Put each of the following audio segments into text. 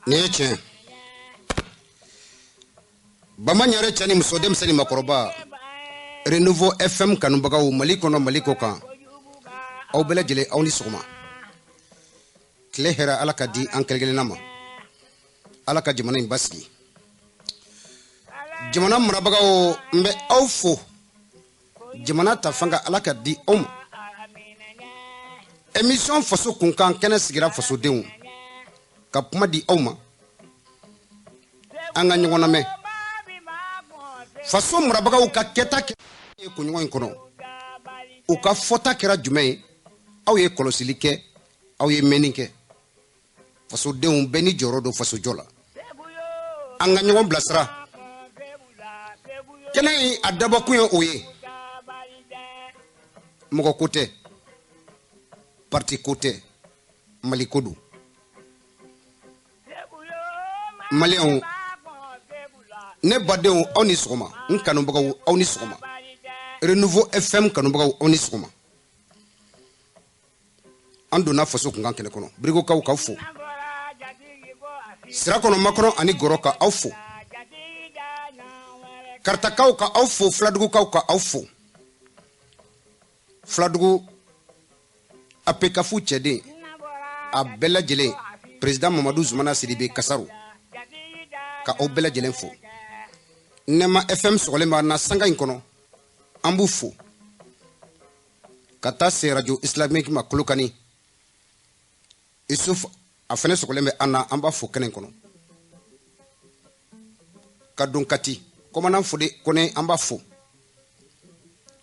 Nin ye tiɲɛ. Bama ɲare, cɛ ni muso, denmisɛn ni makɔrɔba, Renouveau FM kanubagaw, Mali kɔnɔ, Mali kɔ kan, aw bɛɛ lajɛlen, aw ni sɔgɔma. Tile hɛrɛ, Ala ka di an kelen kelenna ma. Ala ka jamana in basigi. Jamana marabagaw, n bɛ aw fo. Jamana ta fanga, Ala ka di aw ma. Émission Faso Kunkan kɛnɛ sigira fasodenw ka kuma di aw ma, an ka ɲɔgɔn lamɛn. Faso marabagaw ka kɛta kɛ ye kunɲɔgɔn in kɔnɔ, u ka fɔta kɛra jumɛn ye? Aw ye kɔlɔsili kɛ, aw ye mɛnni kɛ. Fasodenw bɛɛ ni jɔyɔrɔ don fasojɔ la. An ka ɲɔgɔn bilasira. Kɛnɛ in a dabɔkun ye o ye. Mɔgɔ ko tɛ, parti ko tɛ, Mali ko don. Maliyɛnw, ne badenw, aw ni sɔgɔma. N kanubagaw, aw ni sɔgɔma. Renouveau FM kanubagaw, aw ni sɔgɔma. An donna Faso Kunkan kɛnɛ kɔnɔ. Birigokaw, k'aw fo. Sirakɔnɔ, Makɔnɔ ani Gɔrɔ, ka aw fo. Karitakaw, ka aw fo. Filadugukaw, ka aw fo. Filadugu apekafu cɛden a bɛɛ lajɛlen, président Mamadu Zumana Sidibe Kasaru, ka aw bɛɛ lajɛlen fo. Nɛma FM sɔgɔlen b'an na sanga in kɔnɔ, an b'u fo. Ka taa se Radio Islamique ma Kolokani, Isuf, a fɛnɛ sɔgɔlen bɛ an na, an b'a fo kɛnɛ kɔnɔ. Ka don Kati, commandant Fode Kone, an b'a fo.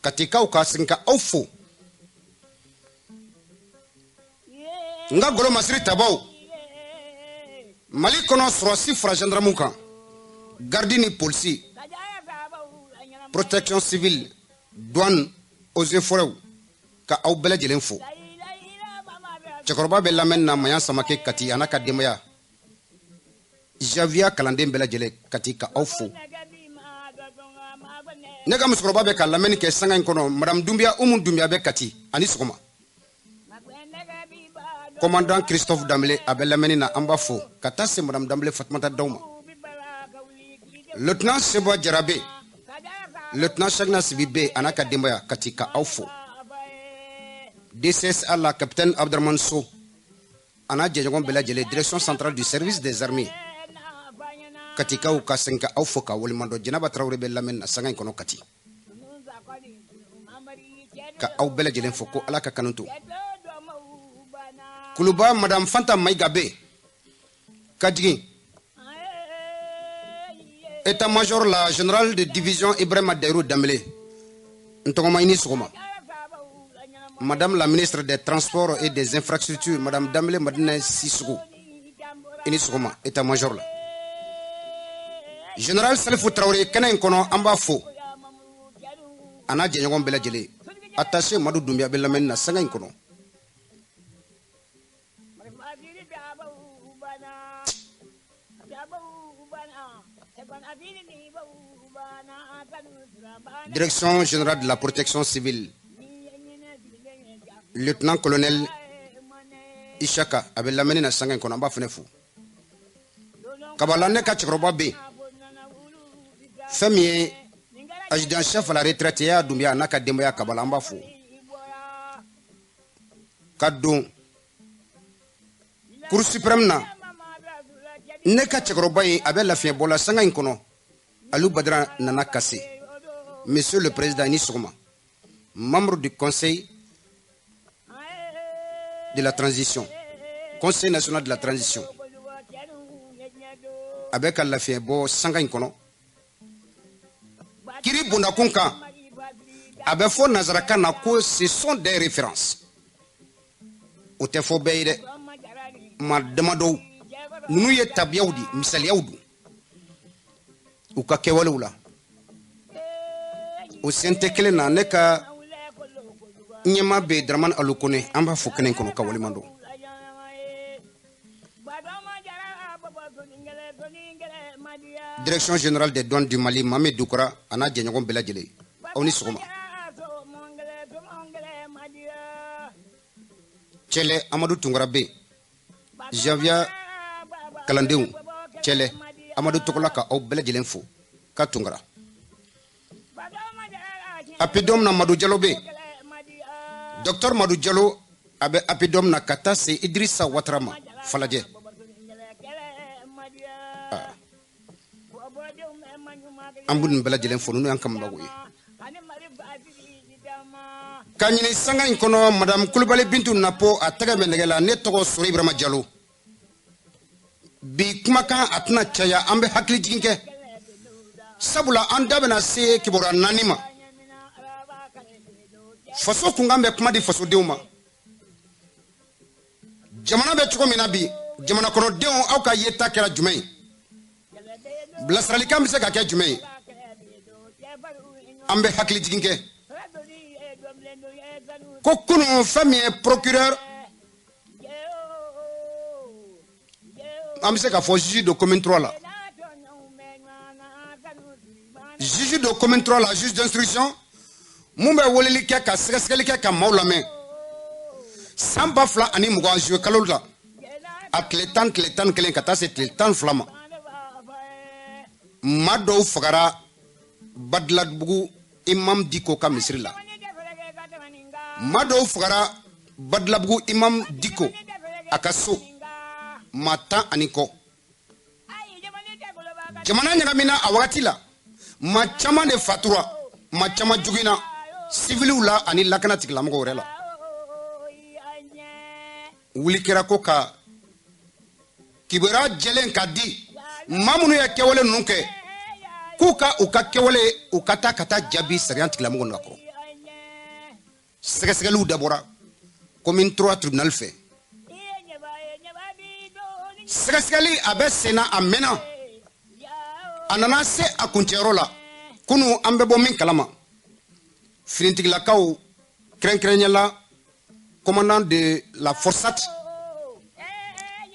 Katikaw, ka segin ka aw fo. N ka golo masiri tabaw, Mali kɔnɔ, sɔrɔsi fara gendarme kan, garde ni polisi, protection civile, douane, eaux et forêts, ka aw bɛɛ lajɛlen fo. Cɛkɔrɔba bɛ lamɛnni na, Mayan Samake, Kati, a n'a ka denbaya, Javia kalanden bɛɛ lajɛlen, Kati, ka aw fo. Ne ka musokɔrɔba bɛ ka lamɛnni kɛ sanga in kɔnɔ, madame Dunbiya, Umu Dunbiya bɛ Kati, ani sɔgɔma. Commandant Christophe Danbele, a bɛ lamɛnni na, an b'a fo. Ka taa se madame Danbele Fatumata Daw ma. Lieutenant Seba Jarabe, lieutenant Chagna Sibi bɛ a n'a ka denbaya, Kati, ka aw fo. DCSA la, capitaine Abdraman So a n'a jɛɲɔgɔn bɛɛ lajɛlen, direction centrale du service des armées, Katikaw, ka segin ka aw fo ka waleɲuman dɔn. Jɛnɛba Tarawele bɛ lamɛnni na sanga in kɔnɔ Kati, ka aw bɛɛ lajɛlen fo, ko Ala ka kanu to. Kuluba, madame Fanta Mayiga bɛ ka jigin état-major la, général de division Ibrahima Dayiru Danbele, n tɔgɔma, i ni sɔgɔma. Madame la ministre des Transports et des Infrastructures, madame Danbele Madina Sissoko, i ni sɔgɔma. État-major la, général Salifu Tarawele, kɛnɛ in kɔnɔ, an b'a fo, a n'a jɛɲɔgɔn bɛɛ lajɛlen. Attaché Madu Dunbiya bɛ lamɛnni na sanga in kɔnɔ. Direction générale de la protection civile, lieutenant-colonel Ishaka, a bɛ lamɛnni na sanga in kɔnɔ, an b'a fana fo. Kabala, ne ka cɛkɔrɔba bɛ yen, fɛn min ye adjudant chef à la retraite y'a Dunbiya, a n'a ka denbaya, Kabala, an b'a fo. Ka don Cour suprême na, ne ka cɛkɔrɔba ye, a bɛ lafiɲɛ la sanga in kɔnɔ, Alu Badara Nana Kase. Monsieur le président, i ni sɔgɔma. Membre du conseil de la transition, Conseil national de la transition, a bɛ ka lafiɲɛ bɔ sanga in kɔnɔ. Kiri bondakun kan, a bɛ fɔ nanzarakan na ko ce sont des références. O tɛ fɔ bɛɛ ye dɛ, maa damadɔw ninnu ye tabiyaw di, misaliyaw don u ka kɛwalew la. O sen tɛ kelen na, ne ka ɲɛma bɛ Dramane Alukone, an b'a fo kɛnɛ in kɔnɔ ka waleɲuman dɔn. Direction générale des douanes du Mali, Mame Dukura, a n'a jɛɲɔgɔn bɛɛ lajɛlen, aw ni sɔgɔma. Cɛlɛ Amadu Tunkara bɛ yen, Janvier. Kalandenw, Cɛlɛ, Amadu tɔgɔla ka aw bɛɛ lajɛlen fo ka Tunkara. Apidɔm na Madu Jalo bɛ yen. Docteur Madu Jalo a bɛ Apidɔm na ka taa se Idrissa Ouattara ma Falajɛ. An b'u nin bɛɛ lajɛlen fo, ninnu y'an kanubagaw ye. Ka ɲini sanga in kɔnɔ, Madame Kulubali Bintu Napo a tɛgɛ bɛ nɛgɛ la. Ne tɔgɔ Sori Ibrahima Jalo. Bi kumakan a tɛna caya, an bɛ hakili jigin kɛ, sabula an da bɛna se kibaruya 4 ma. Faso kunkan bɛ kuma di fasodenw ma. Jamana bɛ cogo min na bi, jamana kɔnɔdenw, aw ka yeta kɛra jumɛn ye? Bilasiralikan bɛ se ka kɛ jumɛn ye? An bɛ hakili jigin kɛ ko kunun fɛn min ye procureur, an bɛ se k'a fɔ juge de commune 3 la, juge de commune 3 la, juge d'instruction mun bɛ weleli kɛ ka sɛgɛsɛgɛli kɛ ka maaw lamɛn, san 2020 juillet kalo la, a tile 10, tile 11 ka taa se tile 12 ma, maa dɔw fagara Badalabugu Imam Diko ka misiri la. Maa dɔw fagara Badalabugu Imam Diko a ka so, maa 10 ani kɔ. Jamana ɲagamina a wagati la, maa caman de fatura, maa caman joginna siviliw la ani lakana tigilamɔgɔw yɛrɛ la. Wuli kɛra ko ka kibaruya jɛlen ka di maa minnu ye kɛwale ninnu kɛ, k'u ka u ka kɛwale u ka taa ka taa jaabi sariya tigilamɔgɔw na kɔrɔ. Sɛgɛsɛgɛliw dabɔra commune 3 tribunal fɛ. Sɛgɛsɛgɛli a bɛ sen na a mɛnna, a nana se a kuncɛyɔrɔ la. Kunun an bɛ bɔ min kalama, finitigilakaw kɛrɛnkɛrɛnnenya la commandant de la FORSAT,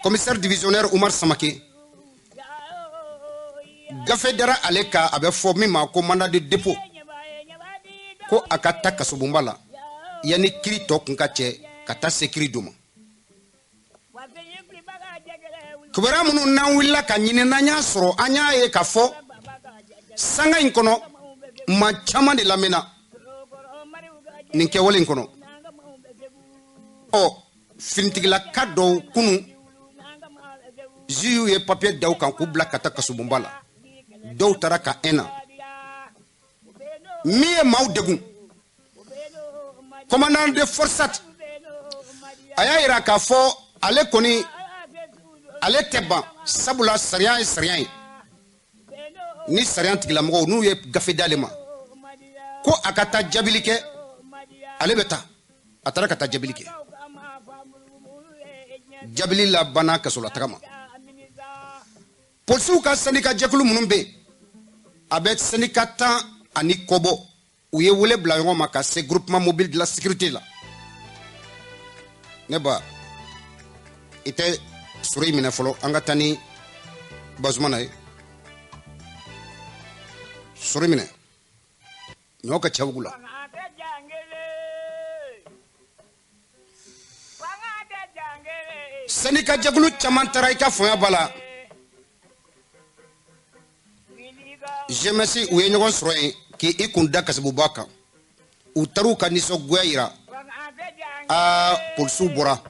commissaire divisionnaire Umar Samake, gafe dara ale kan, a bɛ fɔ min ma ko mandat de dépôt, ko a ka taa kasobonba la yanni kiri tɔ kun ka cɛ ka taa se kiri don ma. Kibaruya minnu n'an wulila ka ɲini, n'an y'a sɔrɔ, an y'a ye k'a fɔ sanga in kɔnɔ maa caman de lamɛnna nin kɛwale in kɔnɔ. Ɔ finitigilaka dɔw kunun juge ye papier da u kan k'u bila ka taa kasobonba la. Dɔw taara ka un na. Min ye maaw degun, commandant de FORSAT a y'a yira k'a fɔ ale kɔni ale tɛ ban, sabula sariya ye sariya ye. Ni sariya tigilamɔgɔw n'u ye gafe d'ale ma ko a ka taa jaabili kɛ, ale bɛ taa. A taara ka taa jaabili kɛ. Jaabili labanna kasolataga ma. Polisiw ka syndicat jɛkulu minnu bɛ yen, a bɛ syndicat 10 ani kɔ bɔ, u ye wele bila ɲɔgɔn ma ka se groupement mobile de la sécurité la. Ne ba, i tɛ sɔrɔ i minɛ fɔlɔ, an ka taa ni Bazumana ye. Sɔrɔ minɛ ɲɔ ka ca la. Syndicat jɛkulu caman taara i ka fanga ba la. GMS u ye ɲɔgɔn sɔrɔ yen k'i kun da kasabuba kan. U taar'u ka nisɔngoya yira. Aa, polisiw bɔra.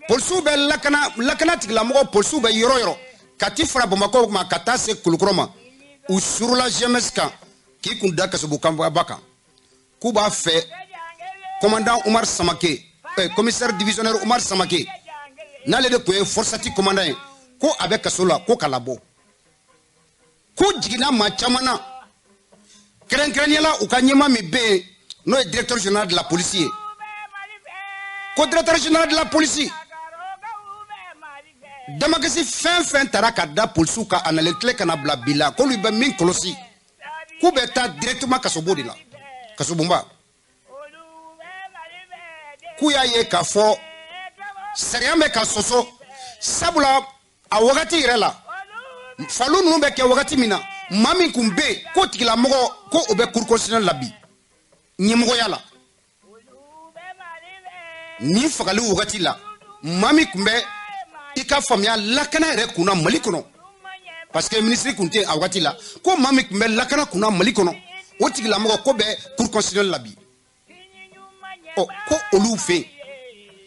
Polisiw bɛ lakana tigilamɔgɔ, polisiw bɛ yɔrɔ yɔrɔ ka ti fara Bamakɔ ma ka taa se Kulukɔrɔ ma. U surula GMS kan k'i kun da kasabuba kan. K'u b'a fɛ commandant Umar Samake, commissaire divisionnaire Umar Samake, n'ale de tun ye FORSAT commandant ye, ko a bɛ kaso la, ko k'a labɔ. Ko jiginna maa caman na, kɛrɛnkɛrɛnnenya la u ka ɲɛmaa min bɛ yen n'o ye directeur général de la police ye, ko directeur général de la police damakasi fɛn fɛn taara ka da polisiw kan a nalen tile ka na bila bi la, k'olu bɛ min kɔlɔsi, k'u bɛ taa directement kasobon de la, kasobonba. K'u y'a ye k'a fɔ sariya bɛ ka sɔsɔ, sabula a wagati yɛrɛ la faliw ninnu bɛ kɛ wagati min na, maa min kun bɛ yen k'o tigilamɔgɔ ko o bɛ cour constitutionnelle la bi ɲɛmɔgɔya la, nin fagali wagati la maa min kun bɛ I ka faamuya lakana yɛrɛ kunna Mali kɔnɔ, parce que ministre kun tɛ a waati la, ko maa min tun bɛ lakana kunna Mali kɔnɔ, o tigilamɔgɔ ko bɛ cour constitutionnelle la bi. Ɔ, ko olu fɛ yen,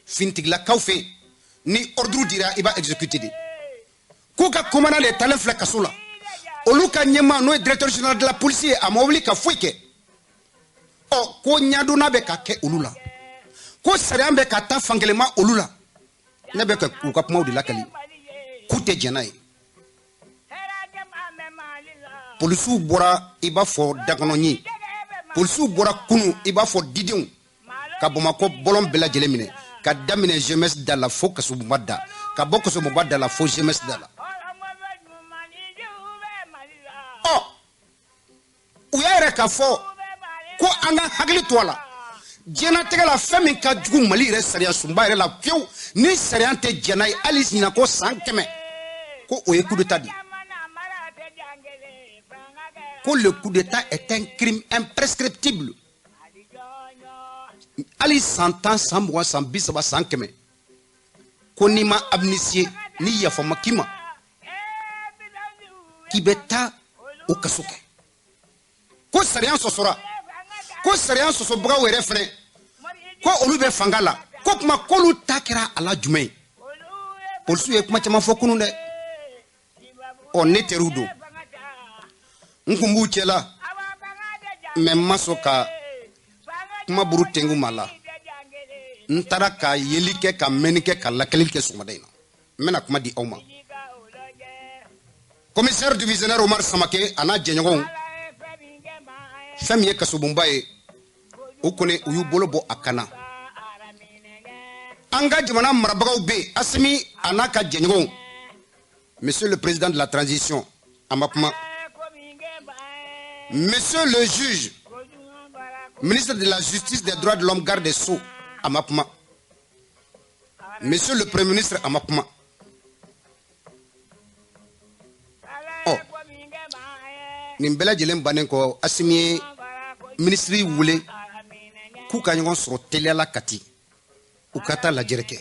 finitigilakaw fɛ yen, ni ordre dira, i b'a exécuter de. K'u ka commandant de talen filɛ kaso la, olu ka ɲɛmaa, n'o ye directeur général de la police ye, a ma wuli ka foyi kɛ. Ɔ, ko ɲadonna bɛ ka kɛ olu la, ko sariya bɛ ka taa fankelenma olu la. Ne bɛ ka u ka kumaw de lakali, k'u tɛ jɛn n'a ye. Polisiw bɔra i b'a fɔ dakɔnɔɲin, polisiw bɔra kunu i b'a fɔ didenw, ka Bamakɔ bɔlɔn bɛɛ lajɛlen minɛ, ka daminɛ GMS da la fo Kasobonba da, ka bɔ Kasobonba da la fo GMS da la. Ɔ, u y'a yɛrɛ k'a fɔ ko an ka hakili to a la, diɲɛlatigɛ la, fɛn min ka jugu Mali yɛrɛ sariya sunba yɛrɛ la fiyewu, ni sariya tɛ jɛn n'a ye hali ɲinan ko san 100, ko o ye coup d'état de ye. Ko le coup d'état est un crime imprescriptible. Hali san 10, san 20, san 30, san 100, ko n'i ma amnistie, ni yafa ma k'i ma, k'i bɛ taa o kaso kɛ. Ko sariya sɔsɔra, ko sariya sɔsɔbagaw yɛrɛ fɛnɛ, ko olu bɛ fanga la, ko kuma k'olu ta kɛra a la jumɛn ye? Polisiw ye kuma caman fɔ kunun dɛ. Ɔ, ne teriw don, n kun b'u cɛla, mɛ n ma sɔn ka kuma buru tengu ma la. N taara ka yeli kɛ, ka mɛnni kɛ, ka lakɛli kɛ sɔgɔmada in na. N bɛna kuma di aw ma. Commissaire divisionnaire Omar Samake a n'a jɛɲɔgɔnw, fɛn min ye kasobonba ye, o kɔni u y'u bolo bɔ a kan na. An ka jamana marabagaw bɛ yen, Asimi a n'a ka jɛɲɔgɔnw, monsieur le président de la transition, a ma kuma. Monsieur le juge, ministre de la Justice, des Droits de l'Homme, garde des Sceaux, a ma kuma. Monsieur le premier ministre, a ma kuma. Ɔ, nin bɛɛ lajɛlen bannen kɔ, Asimi ye minisiri wele k'u ka ɲɔgɔn sɔrɔ teliya la Kati, u ka taa lajɛrɛ kɛ,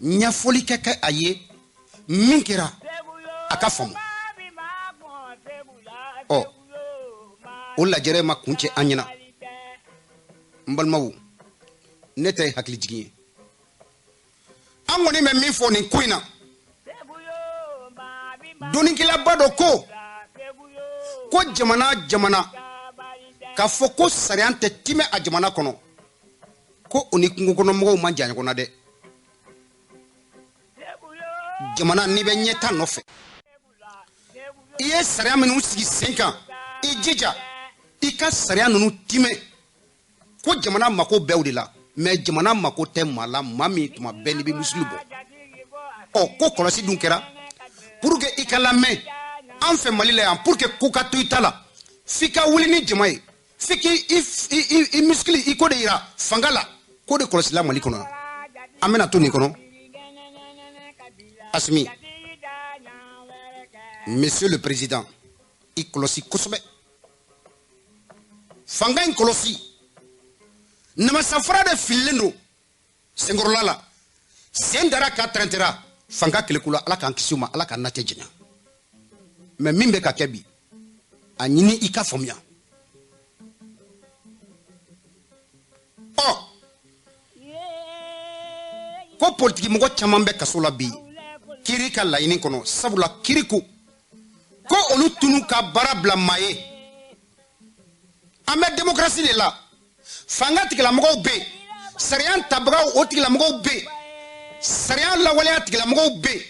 ɲɛfɔli kɛ kɛ a ye min kɛra, a ka faamu. Ɔ, o lajɛrɛ ma kun cɛ an ɲɛna. N balimaw, ne tɛ hakili jigin ye. An kɔni bɛ min fɔ nin ko in na, dɔnnikɛlaba dɔ ko jamana jamana k'a fɔ ko sariya tɛ timɛ a jamana kɔnɔ, ko o ni kungo kɔnɔmɔgɔw man jan ɲɔgɔn na dɛ. Jamana n'i bɛ ɲɛta nɔfɛ, i ye sariya minnu sigi sen kan, i jija i ka sariya ninnu timɛ, ko jamana mako bɛɛ o de la. Mɛ jamana mako tɛ maa la, maa min tuma bɛɛ n'i bɛ musili bɔ. Ɔ, ko kɔlɔsi dun kɛra pour que i ka lamɛn an fɛ Mali la yan, pour que ko ka to i ta la, f'i ka wuli ni jama ye, f'i k'i i muscle i ko de yira fanga la, k'o de kɔlɔsila Mali kɔnɔ yan. An bɛna to nin kɔnɔ. Asimi, monsieur le président, i kɔlɔsi kosɛbɛ, fanga in kɔlɔsi. Namasafara de fililen don senkɔrɔla la, sen dara ka tɛrɛntɛra fanga keleku la. Ala k'an kisi o ma, Ala k'an natɛ jɛnya. Mɛ min bɛ ka kɛ bi, a ɲini i ka faamuya. Ɔ, ko politiki mɔgɔ caman bɛ kaso la bi kiri ka laɲini kɔnɔ, sabula kiri ko olu tunu ka baara bila maa ye. An bɛ démocratie de la, fanga tigilamɔgɔw bɛ yen, sariya tabagaw o tigilamɔgɔw bɛ yen, sariya lawaleya tigilamɔgɔw bɛ yen,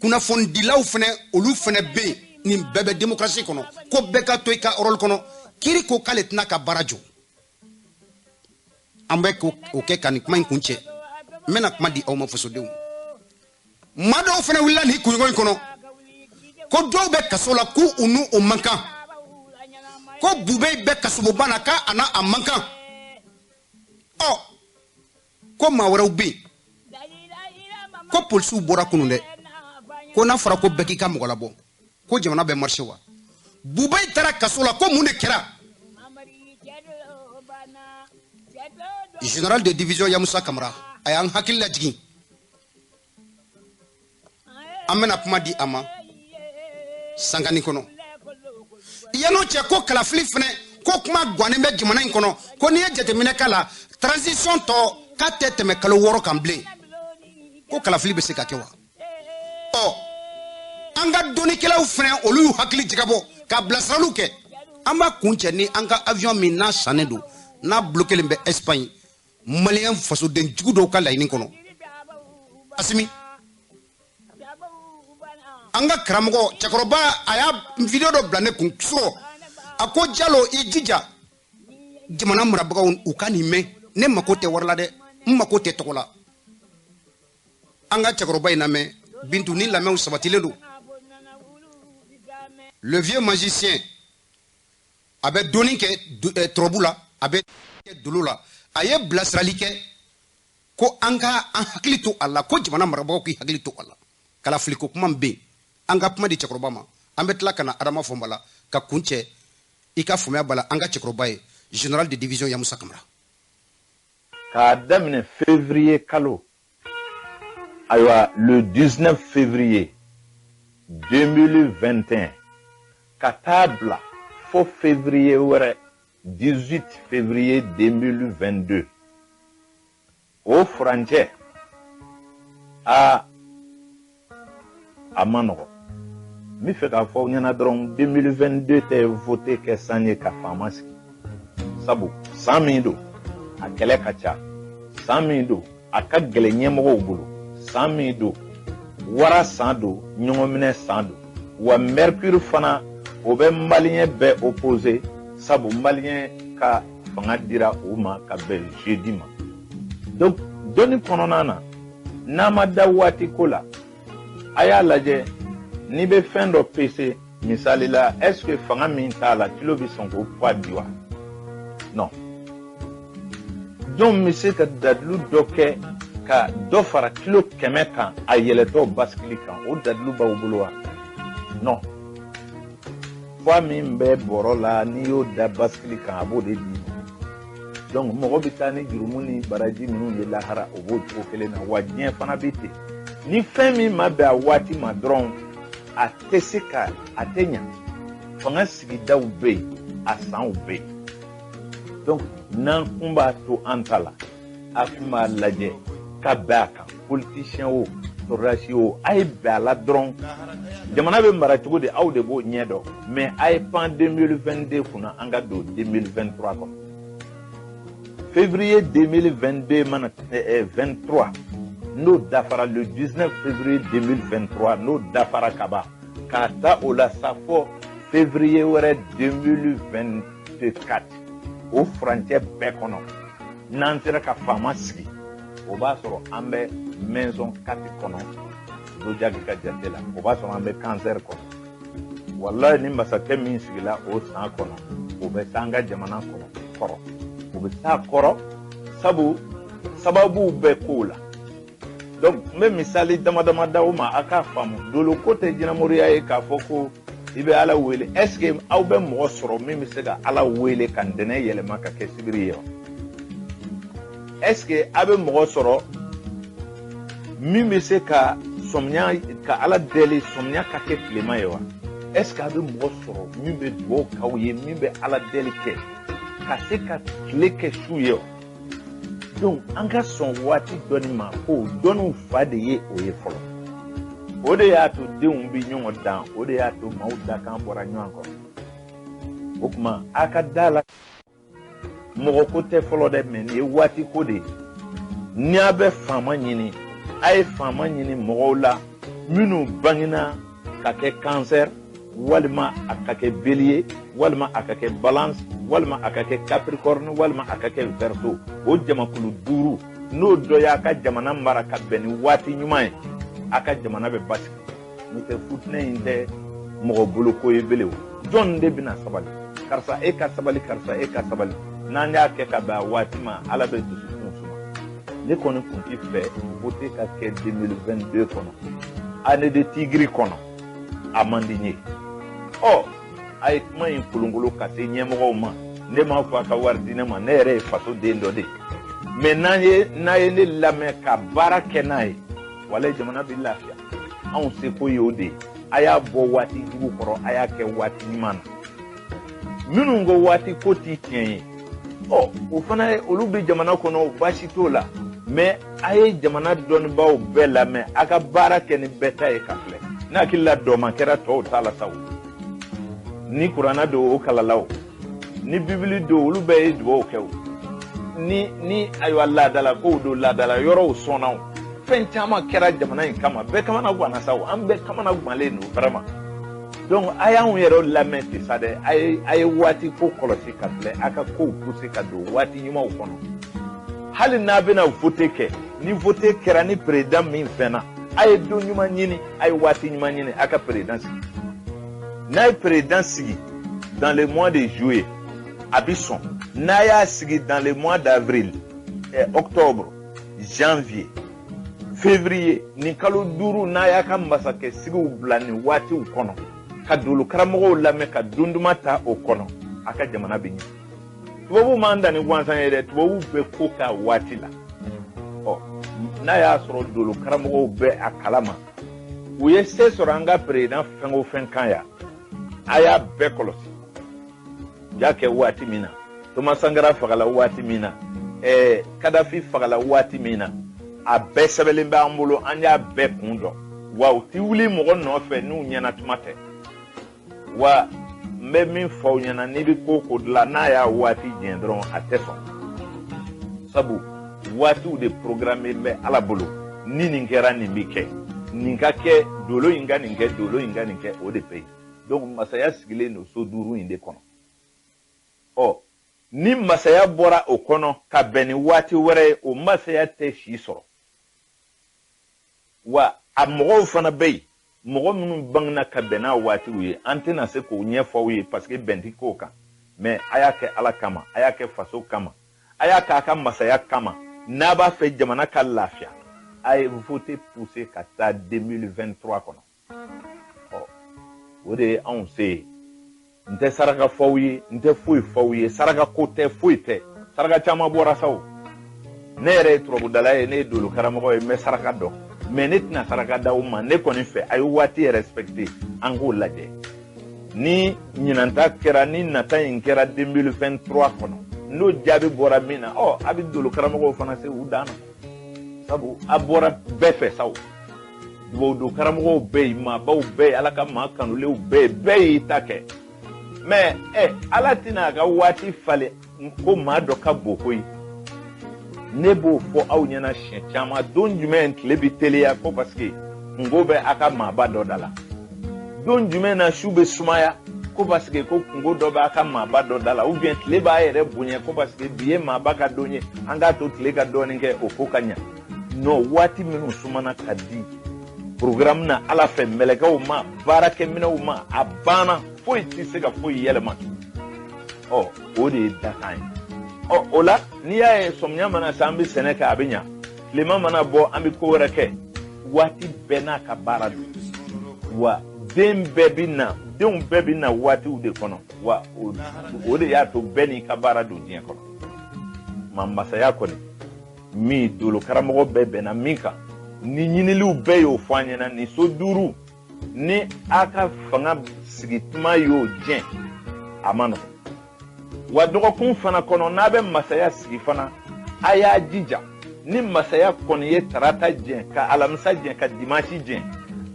kunnafonidilaw fɛnɛ, olu fɛnɛ bɛ yen. Nin bɛɛ bɛ démocratie kɔnɔ, ko bɛɛ ka to i ka rôle kɔnɔ. Kiri ko k'ale tɛna ka baara jɔ. An bɛ k'o kɛ ka nin kuma in kun cɛ. N bɛna kuma di aw ma, fasodenw. Maa dɔw fɛnɛ wulila nin kunɲɔgɔn in kɔnɔ ko dɔw bɛ kaso la, k'u u n'u o man kan, ko Bube bɛ kasobonba na, k'a n'a a man kan. Ɔ, ko maa wɛrɛw bɛ yen, ko polisiw bɔra kunun dɛ, ko n'a fɔra ko bɛɛ k'i ka mɔgɔ labɔ, ko jamana bɛ marché wa? Bube taara kaso la, ko mun de kɛra? Général de division Yamusa Kamara, a y'an hakili lajigin. An bɛna kuma di a ma sangani kɔnɔ. Yan'o cɛ, ko kalafili fɛnɛ ko kuma gannen bɛ jamana in kɔnɔ, ko n'i ye jateminɛ k'a la, transition tɔ k'a tɛ tɛmɛ kalo 6 kan bilen, ko kalafili bɛ se ka kɛ wa? Ɔ, an ka dɔnnikɛlaw fɛnɛ, olu y'u hakili jagabɔ ka bilasiraliw kɛ. An b'a kun cɛ ni an ka avion min n'a sannen don, n'a bloqué bɛ Espagne, maliyɛn fasoden jugu dɔw ka laɲini kɔnɔ. Asimi, an ka karamɔgɔ cɛkɔrɔba, a y'a vidéo dɔ bila ne kun surɔ. A ko: "Jalo, i jija jamana marabagaw u ka nin mɛn. Ne mako tɛ wari la dɛ, n mako tɛ tɔgɔ la." An ka cɛkɔrɔba in lamɛn. Bintu ni lamɛnw sabatilen don. Le vieux magicien, a bɛ dɔɔni kɛ turabu la, a bɛ kɛ dolo la. A ye bilasirali kɛ ko an ka an hakili to a la, ko jamana marabagaw k'i hakili to a la, kalafiliko kuma bɛ yen. An ka kuma di cɛkɔrɔba ma. An bɛ tila ka na Adama Fɔnba la ka kun cɛ. I ka faamuya b'a la, an ka cɛkɔrɔba ye général de division Yamusa Kamara. K'a daminɛ février kalo, ayiwa, le 19 février 2021 ka taa bila fo février wɛrɛ, 18 février 2022, o furancɛ a ma nɔgɔ. N bɛ fɛ k'a fɔ aw ɲɛna dɔrɔn, 2022 tɛ vote kɛ san ye ka faama sigi, sabu san min don, a kɛlɛ ka ca, san min don, a ka gɛlɛn ɲɛmɔgɔw bolo, san min don, wara san don, ɲɔgɔnminɛ san don. Wa Mercure fana, o bɛ maliyɛn bɛɛ opposé, sabu maliyɛn ka fanga dira o ma ka bɛn jeudi ma. Donc dɔnni kɔnɔna na, n'a ma da waati ko la, a y'a lajɛ n'i bɛ fɛn dɔ pese misali la, est ce que fanga min t'a la, kilo bɛ sɔn k'o poids di wa? Non. Jɔn bɛ se ka dalilu dɔ kɛ ka dɔ fara kilo 100 kan a yɛlɛtɔ basikili kan? O dalilu b'aw bolo wa? Non. Poids min bɛ bɔrɔ la, n'i y'o da basikili kan, a b'o de d'i ma. Donc mɔgɔ bɛ taa ni jurumu ni baraji minnu ye lahara, o b'o cogo kelen na. Wa diɲɛ fana bɛ ten. Ni fɛn min ma bɛn a waati ma dɔrɔn, a tɛ se ka a tɛ ɲa. Fanga sigidaw bɛ yen, a sanw bɛ yen. Donc n'an kun b'a to an ta la, a kun b'a lajɛ ka bɛn a kan, politicien o, sɔrɔdasi o, a ye bɛn a la dɔrɔn. Jamana bɛ mara cogo di, aw de b'o ɲɛ dɔn. Mais a ye pan 2022 kunna, an ka don 2023 kɔnɔ. Février 2022 mana 23, n'o dafara, le 19 février 2023, n'o dafara ka ban, k'a ta o la sa fɔ février wɛrɛ 2024, o furancɛ bɛɛ kɔnɔ, n'an sera ka faama sigi, o b'a sɔrɔ an bɛ maison 4 kɔnɔ zodiaque ka jate la, o b'a sɔrɔ an bɛ cancer kɔnɔ. Walayi, ni masakɛ min sigila o san kɔnɔ, o bɛ s'an ka jamana kɔnɔ kɔrɔ, o bɛ s'a kɔrɔ, sabu sababuw bɛ kow la. Donc n bɛ misali dama dama d'aw ma, a k'a faamu. Dolo ko tɛ jinɛmoriya ye k'a fɔ ko i bɛ Ala wele. Est ce que aw bɛ mɔgɔ sɔrɔ min bɛ se ka Ala wele ka ntɛnɛn yɛlɛma ka kɛ sibiri ye wa? Est ce que a bɛ mɔgɔ sɔrɔ min bɛ se ka sɔmiya ka Ala deli sɔmiya ka kɛ tilema ye wa? Est ce que a bɛ mɔgɔ sɔrɔ min bɛ dugawu k'aw ye, min bɛ Ala deli kɛ ka se ka tile kɛ su ye wa? Donc an ka sɔn waati dɔɔni ma, ko dɔnniw fa de ye o ye fɔlɔ. O de y'a to denw bɛ ɲɔgɔn dan, o de y'a to maaw dakan bɔra ɲɔgɔn kɔrɔ. O tuma a ka da la, mɔgɔ ko tɛ fɔlɔ dɛ, mais nin ye waati ko de ye. Ni a bɛ faama ɲini, a ye faama ɲini mɔgɔw la minnu bangena ka kɛ cancer, walima a ka kɛ bélier, walima a ka kɛ balance, walima a ka kɛ capricorne, walima a ka kɛ verseau. O jamakulu duuru, n'o dɔ y'a ka jamana mara ka bɛn ni waati ɲuman ye, a ka jamana bɛ basigi. N'o tɛ, futinɛ in tɛ mɔgɔ bolo ko ye bele. O jɔn de bɛna sabali? Karisa, e ka sabali. Karisa, e ka sabali. N'an y'a kɛ ka bɛn a waati ma, Ala bɛ dusukun suma. Ne kɔni tun ti fɛ vote ka kɛ 2022 kɔnɔ, année de tigre kɔnɔ, a man di n ye. Ɔ, a ye kuma in kolonkolon ka se ɲɛmɔgɔw ma. Ne m'a fɔ a ka wari di ne ma, ne yɛrɛ ye faso den dɔ de ye. Mais n'an ye n'a ye ne lamɛn ka baara kɛ n'a ye, walayi, jamana bɛ lafiya. Anw seko ye o de ye. A y'a bɔ waati jugu kɔrɔ, a y'a kɛ waati ɲuman na. Minnu ko waati ko ti tiɲɛ ye, ɔ o fana ye, olu bɛ jamana kɔnɔ, baasi t'o la. Mais a ye jamana dɔnnibaaw bɛɛ lamɛn, a ka baara kɛ ni bɛɛ ta ye ka filɛ. Ne hakili la dɔma kɛra tɔw ta la sa o. Ni kuranna don, o kalala o. Ni bibili don, olu bɛɛ ye dugawu kɛ o. Ni ayiwa, laadala kow don, laadala yɔrɔw sɔnna o. Fɛn caman kɛra jamana in kama, bɛɛ kamana ganna sa o. An bɛɛ kamana gannen don vraiment. Donc a y'anw yɛrɛ lamɛn ten sa dɛ. A ye waati ko kɔlɔsi ka filɛ, a ka kow pousser ka don waati ɲumanw kɔnɔ. Hali n'a bɛna vote kɛ, ni vote kɛra, ni président min fɛnna, a ye don ɲuman ɲini, a ye waati ɲuman ɲini, a ka président sigi. N'a ye président sigi dans le mois de juillet, a bi sɔn. N'a y'a sigi dans le mois d'avril, octobre, janvier, février, nin kalo 5, n'a y'a ka masakɛ sigiw bila nin waatiw kɔnɔ, ka dolo karamɔgɔw lamɛn, ka don duman ta o kɔnɔ, a ka jamana bɛ ɲɛ. Tubabuw m'an dan ni gansan ye dɛ. Tubabuw bɛ ko k'a waati la. Ɔ n'a y'a sɔrɔ dolo karamɔgɔw bɛ a kalama, u ye se sɔrɔ an ka président fɛn o fɛn kan yan, a y'a bɛɛ kɔlɔsi. U y'a kɛ waati min na, Thomas Sankara fagala waati min na, Kadafi fagala waati min na, a bɛɛ sɛbɛnlen bɛ an bolo, an y'a bɛɛ kun dɔn. Wa u ti wuli mɔgɔ nɔfɛ n'u ɲɛna tuma tɛ. Wa n bɛ min fɔ aw ɲɛna, n'i bɛ ko ko dilan, n'a y'a waati jɛn dɔrɔn, a tɛ sɔn, sabu waatiw de programme bɛ Ala bolo. Ni nin kɛra, nin bɛ kɛ, nin ka kɛ, dolo in ka nin kɛ, dolo in ka nin kɛ, o de bɛ yen. Donc masaya sigilen don so 5 in de kɔnɔ. Ɔ ni masaya bɔra o kɔnɔ ka bɛn ni waati wɛrɛ ye, o masaya tɛ si sɔrɔ. Wa a mɔgɔw fana bɛ yen, mɔgɔ minnu bangena ka bɛn n'a waatiw ye, an tɛna se k'o ɲɛfɔ aw ye parce que bɛn tɛ k'o kan. Mais a y'a kɛ Ala kama, a y'a kɛ faso kama, a y'a kɛ a ka masaya kama. N'a b'a fɛ jamana ka lafiya, a ye vote pousser ka taa 2023 kɔnɔ. Ɔ o de ye anw se ye. N tɛ saraka fɔ aw ye, n tɛ foyi fɔ aw ye, saraka ko tɛ, foyi tɛ. Saraka caman bɔra sa o. Ne yɛrɛ ye turabudala ye, ne ye dolo karamɔgɔ ye, n bɛ saraka dɔn, mais ne tɛna saraka d'aw ma. Ne kɔni fɛ, a ye waati respecté, an k'o lajɛ. Ni ɲinanta kɛra, ni nata in kɛra 2023 kɔnɔ, n'o jaabi bɔra min na, ɔ a bɛ dolo karamɔgɔw fana se u dan na, sabu a bɔra bɛɛ fɛ sa o. Dubawu don karamɔgɔw bɛ yen, maabaw bɛ yen, Ala ka maa kanulenw bɛ yen, bɛɛ y'i ta kɛ. Mais Ala tɛna a ka waati falen ko maa dɔ ka bon koyi. Ne b'o fɔ aw ɲɛna siɲɛ caman. Don jumɛn tile bɛ teliya ko parce que kungo bɛ a ka maaba dɔ da la? Don jumɛn na su bɛ sumaya ko parce que ko kungo dɔ bɛ a ka maaba dɔ da la? Ou bien tile b'a yɛrɛ bonya ko parce que bi ye maaba ka don ye, an k'a to tile ka dɔɔnin kɛ, o ko ka ɲa? Non, waati minnu sumana ka di programme na Ala fɛ, mɛlɛkɛw ma, baarakɛminɛw ma, a banna, foyi tɛ se ka foyi yɛlɛma. Ɔ o de ye dakan ye. Ɔ o la, n'i y'a ye sɔmiya mana se, an bɛ sɛnɛ kɛ, a bɛ ɲa. Tilema mana bɔ, an bɛ ko wɛrɛ kɛ. Waati bɛɛ n'a ka baara don. Wa den bɛɛ bɛ na, denw bɛɛ bɛ na waatiw de kɔnɔ. Wa o de y'a to bɛɛ n'i ka baara don diɲɛ kɔnɔ. Ma masaya kɔni min dolo karamɔgɔ bɛɛ bɛnna min kan, ni ɲiniliw bɛɛ y'o fɔ an ɲɛna, ni so 5, ni a ka fanga sigi tuma y'o jɛn, a ma nɔgɔn. Wa dɔgɔkun fana kɔnɔ, n'a bɛ masaya sigi fana, a y'a jija, ni masaya kɔni ye tarata jɛn, ka alamisa jɛn, ka dimansi jɛn,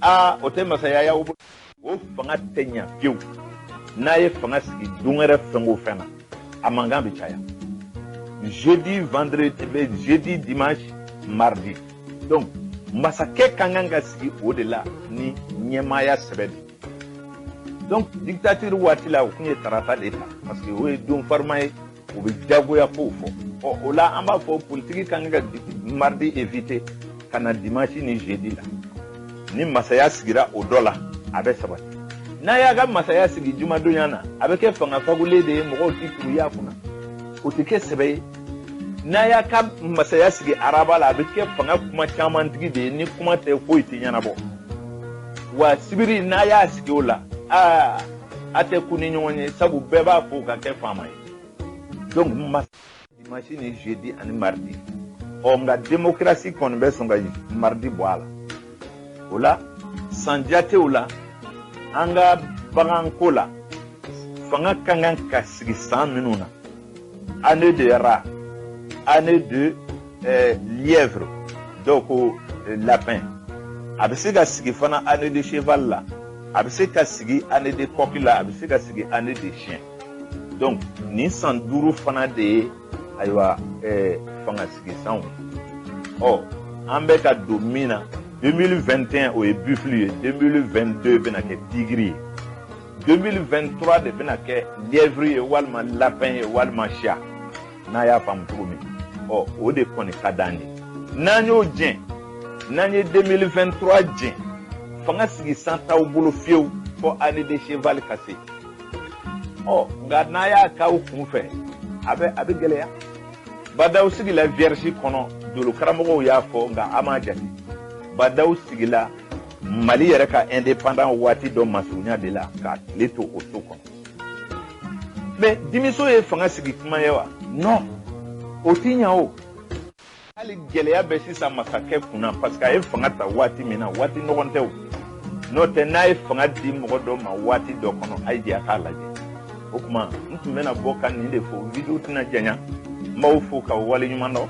aa o tɛ masaya y'aw bolo, o fanga tɛ ɲa fiyewu. N'a ye fanga sigi don wɛrɛ fɛn o fɛn na, a mankan bɛ caya. Jeudi, vendredi, jeudi, dimanche, mardi. Donc masakɛ ka kan ka sigi o de la ni ɲɛmaaya sɛbɛ de. Donc dictature waati la, o tun ye tarata de ta parce que o ye don farima ye, o bɛ jagoya kow fɔ. Ɔ o la, an b'a fɔ politiki ka kan ka mardi éviter ka na dimanche ni jeudi la. Ni masaya sigira o dɔ la, a bɛ sabati. N'a y'a ka masaya sigi jumadonya na, a bɛ kɛ fanga fagulen de ye, mɔgɔw ti kuru y'a kunna, o tɛ kɛ sɛbɛ ye. N'a y'a ka masaya sigi araba la, a bɛ kɛ fanga kuma camantigi de ye, ni kuma tɛ foyi tɛ ɲɛnabɔ. Wa sibiri, n'a y'a sigi o la, aa a tɛ ku ni ɲɔgɔn ye, sabu bɛɛ b'a fɔ ka kɛ faama ye. Donc dimanche ni jeudi ani mardi. Ɔ nka démocratie kɔni bɛ sɔn ka mardi bɔ a la. O la San jatew la, an ka baganko la, fanga ka kan ka sigi san minnu na, année de rat, année de lièvre, dɔw ko lapin, a bɛ se ka sigi fana année de cheval la, a bɛ se ka sigi année de coq la, a bɛ se ka sigi année de chien. Donc nin san 5 fana de ye ayiwa fanga sigi sanw. Ɔ an bɛ ka don min na, 2021 o ye buffle ye, 2022 bɛna kɛ tigre ye, 2023 de bɛna kɛ lièvre ye walima lapin ye walima chat, n'a y'a faamu cogo min. Ɔ o de kɔni ka d'an ye. N'an y'o jɛn, n'an ye 2023 jɛn, fanga sigi san t'aw bolo fiyewu fɔ année de cheval ka se. Ɔ nka n'a y'a k'aw kun fɛ, a bɛ gɛlɛya. Badaw sigila vierge kɔnɔ, dolo karamɔgɔw y'a fɔ, nka an m'a jate. Badaw sigila Mali yɛrɛ ka indépendant waati dɔ masurunya de la k'a tile to o so kɔnɔ. Mais dimiso ye fanga sigi kuma ye wa? Non, o ti ɲa o. Hali gɛlɛya bɛ sisan masakɛ kunna parce que a ye fanga ta waati min na, waati ɲɔgɔn tɛ o. N'o tɛ n'a ye fanga di mɔgɔ dɔ ma waati dɔ kɔnɔ, a ye jɛ a k'a lajɛ. O tuma n tun bɛna bɔ ka nin de fɔ, video tɛna janya, n b'aw fo ka waleɲuman dɔn.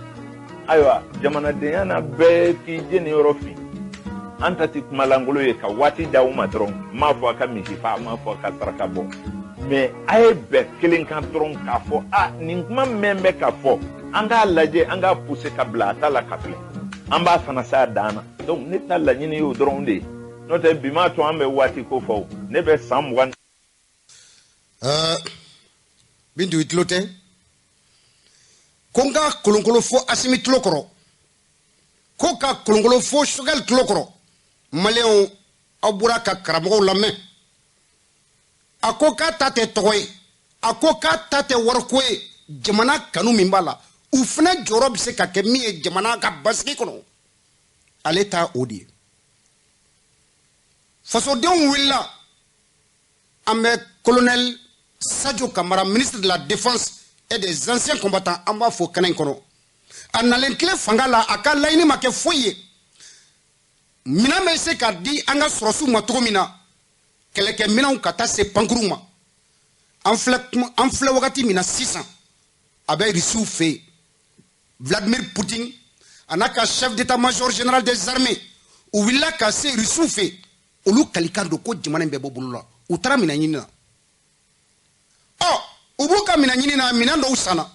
Ayiwa jamanadenya na bɛɛ k'i jeni yɔrɔ fin. An ta ti kuma lankolon ye ka waati d'aw ma dɔrɔn, n m'a fɔ a ka misi fa, n m'a fɔ a ka saraka bɔ, mais a ye bɛn kelen kan dɔrɔn k'a fɔ a nin kuma mɛn bɛ ka fɔ, an k'a lajɛ, an k'a pousser ka bila a ta la ka filɛ, an b'a fana s'a dan na. Donc ne ta laɲini y'o dɔrɔn de ye, n'o tɛ bi m'a to an bɛ waati ko fɔ o, ne bɛ san 20. Bintu i tulo tɛ ko n ka kolonkolo fo Asimi tulo kɔrɔ, ko ka kolonkolo fo Choguel tulo kɔrɔ. Maliyɛnw, aw bɔra ka karamɔgɔw lamɛn. A ko k'a ta tɛ tɔgɔ ye, a ko k'a ta tɛ wariko ye, jamana kanu min b'a la, u fana jɔyɔrɔ bɛ se ka kɛ min ye jamana ka basigi kɔnɔ, ale ta o de ye. Fasodenw wulila, an bɛ colonel Sadio Kamara, ministre de la Défense et des anciens combattants, an b'a fɔ kɛnɛ in kɔnɔ. A nalen tile fanga la, a ka laɲini ma kɛ foyi ye. Minɛn bɛ se ka di an ka sɔrɔsiw ma cogo min na, kɛlɛkɛminɛnw ka taa se pankurunw ma. An filɛ wagati min na sisan, a bɛ Rusiw fɛ yen. Vladimir Poutine a n'a ka chef d'état-major général des armées, u wulila ka se Rusiw fɛ yen. Olu kalikan don ko jamana in bɛɛ bɔ bolo la. U taara minɛn ɲini na. Ɔ u b'u ka minɛn ɲini na, minɛn dɔw sanna.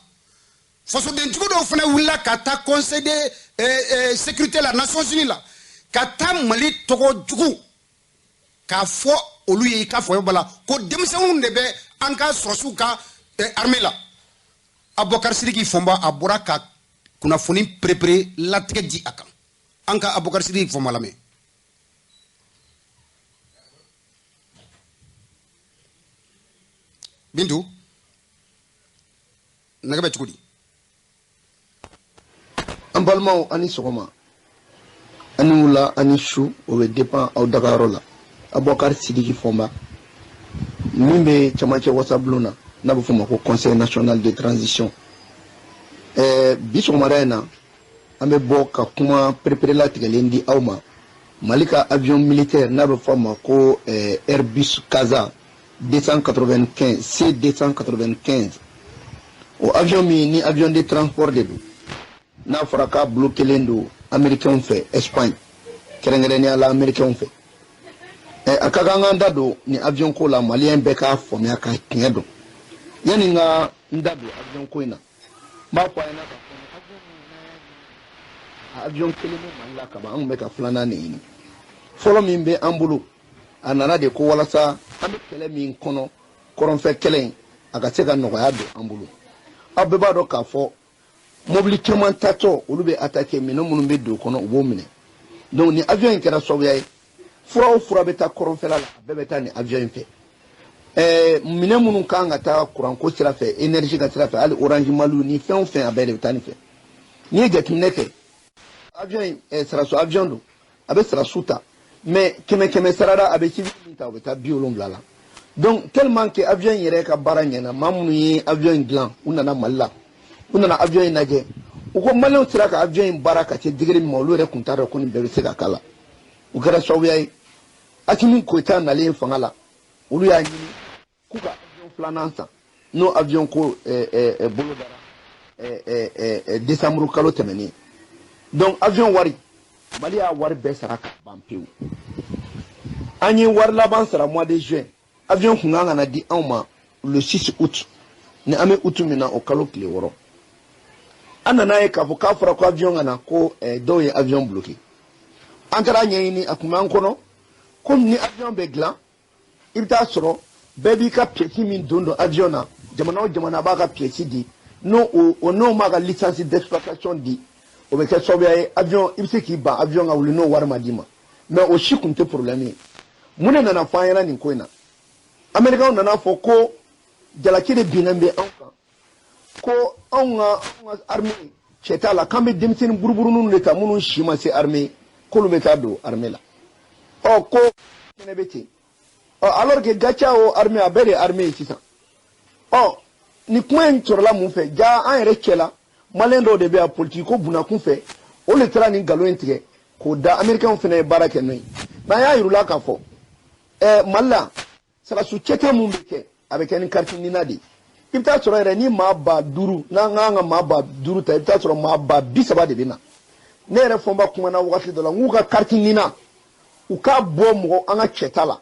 Fasodentigi dɔw fana wulila ka taa conseil de sécurité la, Nations Unies la, ka taa Mali tɔgɔ jugu k'a fɔ olu ye, i k'a fɔ la ko denmisɛnninw de bɛ an ka sɔrɔsiw ka armée la. Abubakar Sidiki Fɔnba a bɔra ka kunnafoni perepere latigɛ di a kan. An ka Abubakar Sidiki Fɔnba lamɛn. Bintu, nɛgɛ bɛ cogo di? An balimaw, ani sɔgɔma, ani wula, ani su, o bɛ dépend aw dagayɔrɔ la. Abubakar Sidiki Fɔnba min bɛ camancɛ wasabulon na, n'a bɛ f'o ma ko Conseil national de transition. Bi sɔgɔmada in na, an bɛ bɔ ka kuma pereperelatigɛlen di aw ma. Mali ka avion militaire n'a bɛ fɔ a ma ko Airbus Casa 295 C295, o avion min ni avion de transport de don, n'a fɔra k'a bloquélen don américains fɛ Espagne, kɛrɛnkɛrɛnnenya la américains fɛ. A ka kan k'an da don nin avion ko la, maliyɛn bɛɛ k'a faamuya ka tiɲɛ dɔn. Yanni n ka n da don avion ko in na, n b'a fɔ a ɲɛna k'a fɔ avion min n'an y'a ɲini, a avion kelen bɛ Mali la kaban, an tun bɛ ka filanan de ɲini. Fɔlɔ min bɛ an bolo, a nana de ko walasa an bɛ kɛlɛ min kɔnɔ, kɔrɔnfɛ kɛlɛ in, a ka se ka nɔgɔya don an bolo. Aw bɛɛ b'a dɔn k'a fɔ mobili caman tatɔ, olu bɛ attaquer, minɛn minnu bɛ don kɔnɔ, u b'o minɛ. Donc ni avion in kɛra sababuya ye, fura o fura bɛ taa kɔrɔnfɛla la, a bɛɛ bɛ taa nin avion in fɛ. Minɛn minnu kan ka taa kuranko sira fɛ, énergie ka sira fɛ, hali Orange Mali ni fɛn o fɛn, a bɛɛ de bɛ taa nin fɛ. N'i ye jateminɛ kɛ, avion in, saraso avion don, a bɛ sarasu ta, mais 100 sarada, a bɛ civil min ta, o bɛ taa 70 la. Donc tellement que avion in yɛrɛ ka baara ɲɛna, maa minnu ye avion in dilan, u nana Mali la, u nana avion in lajɛ, u ko maliyɛnw sera ka avion in baara ka se degré min ma, olu yɛrɛ tun t'a dɔn ko nin bɛɛ bɛ se ka k'a la. O kɛra sababuya ye, Asimi Goyita nalen fanga la, olu y'a ɲini k'u ka avion filanan san. N'o avion ko bolo dara décembre kalo tɛmɛnen. Donc avion wari, Mali y'a wari bɛɛ sara ka ban pewu. An ye wari laban sara mois de juin. Avion kun kan ka na di anw ma le 6 août. Ni an bɛ août min na, o kalo tile 6. An nana ye k'a fɔ k'a fɔra ko avion ka na, ko dɔw ye avion bloqué. An taara ɲɛɲini, a kun b'an kɔnɔ komi ni avion bɛ dilan, i bɛ taa sɔrɔ bɛɛ b'i ka pièce min don avion na, jamana o jamana b'a ka pièce di, n'o o n'o m'a ka licence d'exploitation di, o bɛ kɛ sababu ye avion i bɛ se k'i ban avion ka wuli n'o wari ma d'i ma. Mais o si kun tɛ problème ye. Mun de nana fɔ an ɲɛna nin ko in na? Américains nana fɔ ko jalaki de binnen bɛ anw kan, ko anw ka armée cɛ t'a la, k'an bɛ denmisɛnnin buruburuninw de ta minnu si ma se armée, k'olu bɛ taa don armée la. Ɔ ko fɛnɛ bɛ ten. Ɔ alors que GATIA o armée, a bɛɛ de ye armée ye sisan. Ɔ nin kuma in sɔrɔla mun fɛ? Ja an yɛrɛ cɛ la, maliyɛn dɔw de bɛ yan politique ko bunakun fɛ, o de taara nin nkalon in tigɛ k'o da. Américains fɛnɛ ye baara kɛ n'o ye. Mais an y'a yir'u la k'a fɔ Mali la, sarasu cɛta mun bɛ kɛ, a bɛ kɛ ni carte NINA de ye. I bɛ taa sɔrɔ yɛrɛ ni maa 5000, n'an k'an ka maa 5000 ta, i bɛ taa sɔrɔ maa 30,000 de bɛ na. Ne yɛrɛ Fɔnba kumana wagati dɔ la, n k'u ka carte NINA, u k'a bɔ mɔgɔ an ka cɛta la,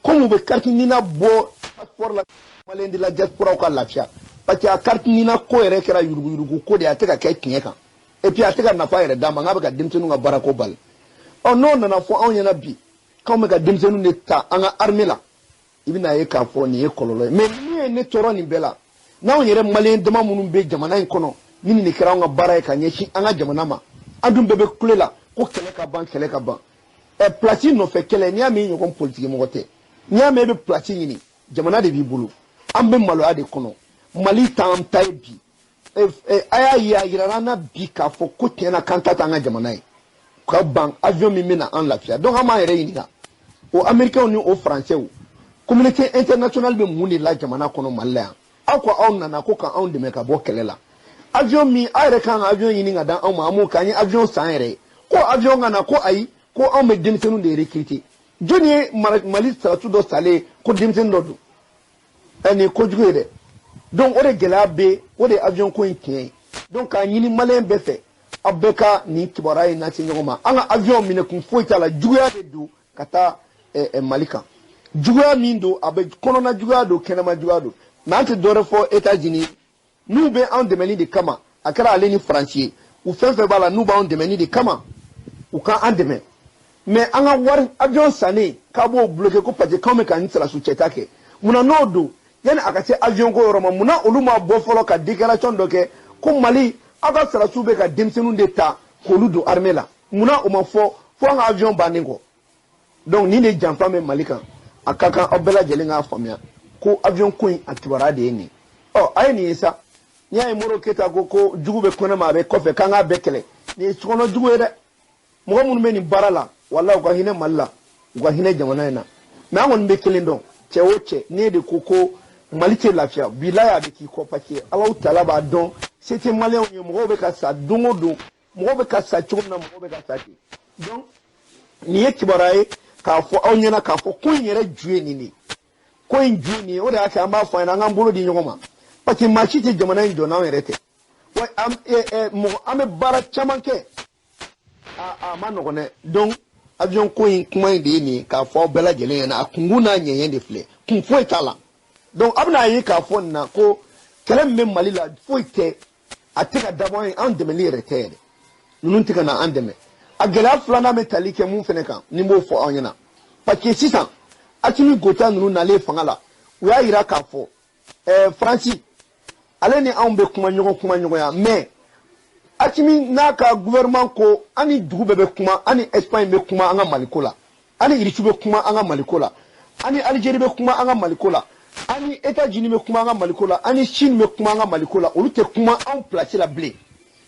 komi u bɛ carte NINA bɔ passeport la, maliyɛn de la diaspora ka lafiya. Parce que a carte NINA ko yɛrɛ kɛra yuruguyurugu ko de ye, a tɛ ka kɛ tiɲɛ kan, et puis a tɛ ka nafa yɛrɛ d'a ma, n k'a bɛ ka denmisɛnninw ka baarako bali. Ɔ n'o nana fɔ anw ɲɛna bi k'anw bɛ ka denmisɛnninw de ta an ka armée la, i bɛna ye k'a fɔ nin ye kɔlɔlɔ ye. Mais min ye ne tɔɔrɔ nin bɛɛ la, n'anw yɛrɛ maliyɛn dama minnu bɛ jamana in kɔnɔ, ni nin de kɛra anw ka baara ye ka ɲɛsin an ka jamana ma, an dun bɛɛ bɛ kule la ko kɛlɛ ka ban, kɛlɛ ka ban. Place nɔfɛ kɛlɛ, n'i y'a mɛn i ɲɔgɔn politiki mɔgɔ tɛ, n'i y'a mɛn i bɛ place ɲini, jamana de b'i bolo. An bɛ maloya de kɔnɔ, Mali t'an ta ye bi. A y'a ye, a yirara an na bi k'a fɔ ko tiɲɛ na k'an ta t'an ka jamana ye, ka ban avion min bɛna an lafiya. Donc an b'an yɛrɛ ɲininka, o américains ni o français, communauté internationale bɛ mun de la jamana kɔnɔ Mali la yan? Aw ko aw nana ko ka anw dɛmɛ ka bɔ kɛlɛ la, avion min aw yɛrɛ kan ka avion ɲini ka d'anw ma, an m'o kɛ, an ye avion san yɛrɛ ye, ko avion ka na, ko ayi, ko anw bɛ denmisɛnninw de recruter. Jɔnni ye Mali sarasi dɔ salen ko denmisɛnnin dɔ don? Nin ye kojugu ye dɛ. Donc o de gɛlɛya bɛ, o de ye avion ko in tiɲɛ ye. Donc k'a ɲini maliyɛn bɛɛ fɛ, aw bɛɛ ka nin kibaruya in lase ɲɔgɔn ma. An ka avion minɛkun foyi t'a la, juguya de don ka taa Mali kan. Juguya min don, a bɛ kɔnɔna juguya don, kɛnɛma juguya don. Mais an tɛ dɔwɛrɛ fɔ États-Unis, n'u bɛ anw dɛmɛni de kama, a kɛra ale ni Faransi ye, u fɛn fɛn b'a la, n'u b'anw dɛmɛni de kama, u ka an dɛmɛ. Mais an ka wari avion sannen k'a b'o bloqué ko parce que k'anw bɛ ka nin sarasu cɛta kɛ. Munna n'o don, yanni a ka se avion ko yɔrɔ ma, munna olu ma bɔ fɔlɔ ka déclaration dɔ kɛ ko Mali aw ka sarasiw bɛ ka denmisɛnninw de ta k'olu don armée la? Munna o ma fɔ fo an ka avion bannen kɔ? Donc nin de janfa bɛ Mali kan. A ka kan aw bɛɛ lajɛlen k'a faamuya ko avion ko in a kibaruya de ye nin. Ɔ a ye nin ye sa, n'i y'a ye Modibo Keyita ko jugu bɛ kɔnɔ ma, a bɛ kɔfɛ, k'an k'a bɛɛ kɛlɛ, nin ye sokɔnɔ jugu ye dɛ. Mɔgɔ minnu bɛ nin baara la, walahi u ka hinɛ Mali la, u ka hinɛ jamana in na. Mais an kɔni bɛ kelen dɔn, cɛ o cɛ, n'e de ko ko Mali tɛ lafiya, bilayi a bɛ k'i kɔ, parce que Alahu taala b'a dɔn se tɛ maliyɛnw ye. Mɔgɔw bɛ ka sa don o don, mɔgɔw bɛ ka sa cogo min na, mɔgɔw bɛ ka sa ten. Donc nin ye kibaruya ye k'a fɔ aw ɲɛna k'a fɔ ko in yɛrɛ ju ye nin de ye, ko in ju ye nin ye. O de y'a kɛ an b'a fɔ an ɲɛna, an k'an bolo di ɲɔgɔn ma, parce que maa si tɛ jamana in jɔ n'anw yɛrɛ tɛ. Wa mɔgɔ an bɛ baara caman kɛ, a ma nɔgɔn dɛ. Donc avion ko in kuma in de ye nin ye k'a fɔ aw bɛɛ lajɛlen ɲɛna, a kunkun n'a ɲɛɲɛ de filɛ, kun foyi t'a la. Donc a bɛna ye k'a fɔ nin na ko kɛlɛ min bɛ Mali la, foyi tɛ, a tɛ ka dabɔ an ye, an dɛmɛli yɛrɛ tɛ yɛrɛ, ninnu tɛ ka na an dɛmɛ. A gɛlɛya filanan bɛ tali kɛ mun fɛnɛ kan, ni n b'o fɔ aw ɲɛna, parce que sisan Asimi Goyita ninnu nalen fanga la, u y'a yira k'a fɔ Faransi ale ni anw bɛ kuma ɲɔgɔn kuma ɲɔgɔnya, mais Asimi n'a ka gouvernement ko an ni dugu bɛɛ bɛ kuma, an ni Espagne bɛ kuma an ka Maliko la, an ni Irisi bɛ kuma an ka Maliko la, an ni Algérie bɛ kuma an ka Maliko la, an ni États-Unis bɛ kuma an ka Maliko la, an ni Chine bɛ kuma an ka Maliko la. Olu tɛ kuma anw place la bilen,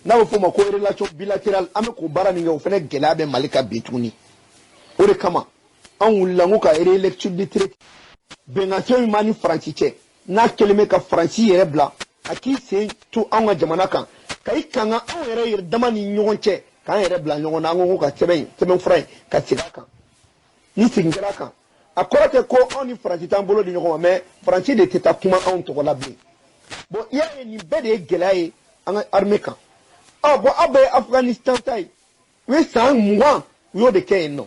n'a bɛ f'o ma ko relation bilatérale. An bɛ k'o baara min kɛ, o fana gɛlɛya bɛ Mali kan bi tuguni. O de kama anw wulila n ko ka relecture de traité, bɛnkan min b'an ni Faransi cɛ, n'a kɛlen bɛ ka Faransi yɛrɛ bila a k'i sen to anw ka jamana kan, ka i kanga anw yɛrɛ dama ni ɲɔgɔn cɛ, k'an yɛrɛ bila ɲɔgɔn na, an ko ka sɛbɛn in, sɛbɛn fura in ka segin a kan. Ni segin kɛra kan, a kɔrɔ tɛ ko anw ni Faransi t'an bolo di ɲɔgɔn ma, mais Faransi de tɛ taa kuma anw tɔgɔ la bilen. Bon, i y'a ye, nin bɛɛ de ye gɛlɛya ye an ka armée kan. Ɔ bon, aw bɛɛ ye Afghanistan ta ye, u ye san 20, u y'o de kɛ yen nɔ.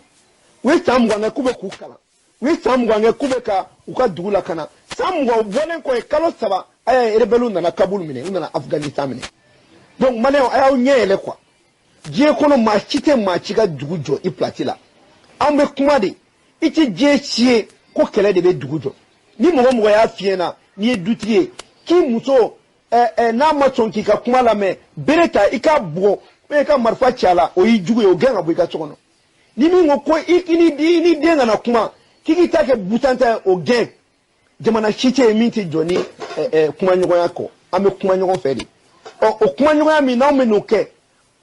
U ye san 20 kɛ k'u bɛ k'u kalan, u ye san 20 kɛ k'u bɛ ka u ka dugu lakana. San 20 u bɔlen kɔ yen, kalo 3, a y'a ye, rebelles nana Kaboul minɛ, u nana Afghanistan minɛ. Donc maliyɛnw, a y'aw ɲɛ yɛlɛ quoi. Diɲɛ kɔnɔ, maa si tɛ maa si ka dugu jɔ i place la. Anw bɛ kuma de, i tɛ diɲɛ si ye ko kɛlɛ de bɛ dugu jɔ. Ni mɔgɔ mɔgɔ y'a f'i ɲɛna, n'i ye dutigi ye, k'i muso n'a ma sɔn k'i ka kuma lamɛn, bere ta i k'a bugɔ, i ka marifa ci a la, o y'i jugu ye, o gɛn ka bɔ i ka so kɔnɔ. Ni min ko ko i ni den kana kuma, k'i k'i ta kɛ busan ta ye, o gɛn. Jamana si tɛ yen min tɛ jɔ ni kumaɲɔgɔnya kɔ. An bɛ kuma ɲɔgɔn fɛ de. Ɔ, o kumaɲɔgɔnya min n'anw bɛ n'o kɛ,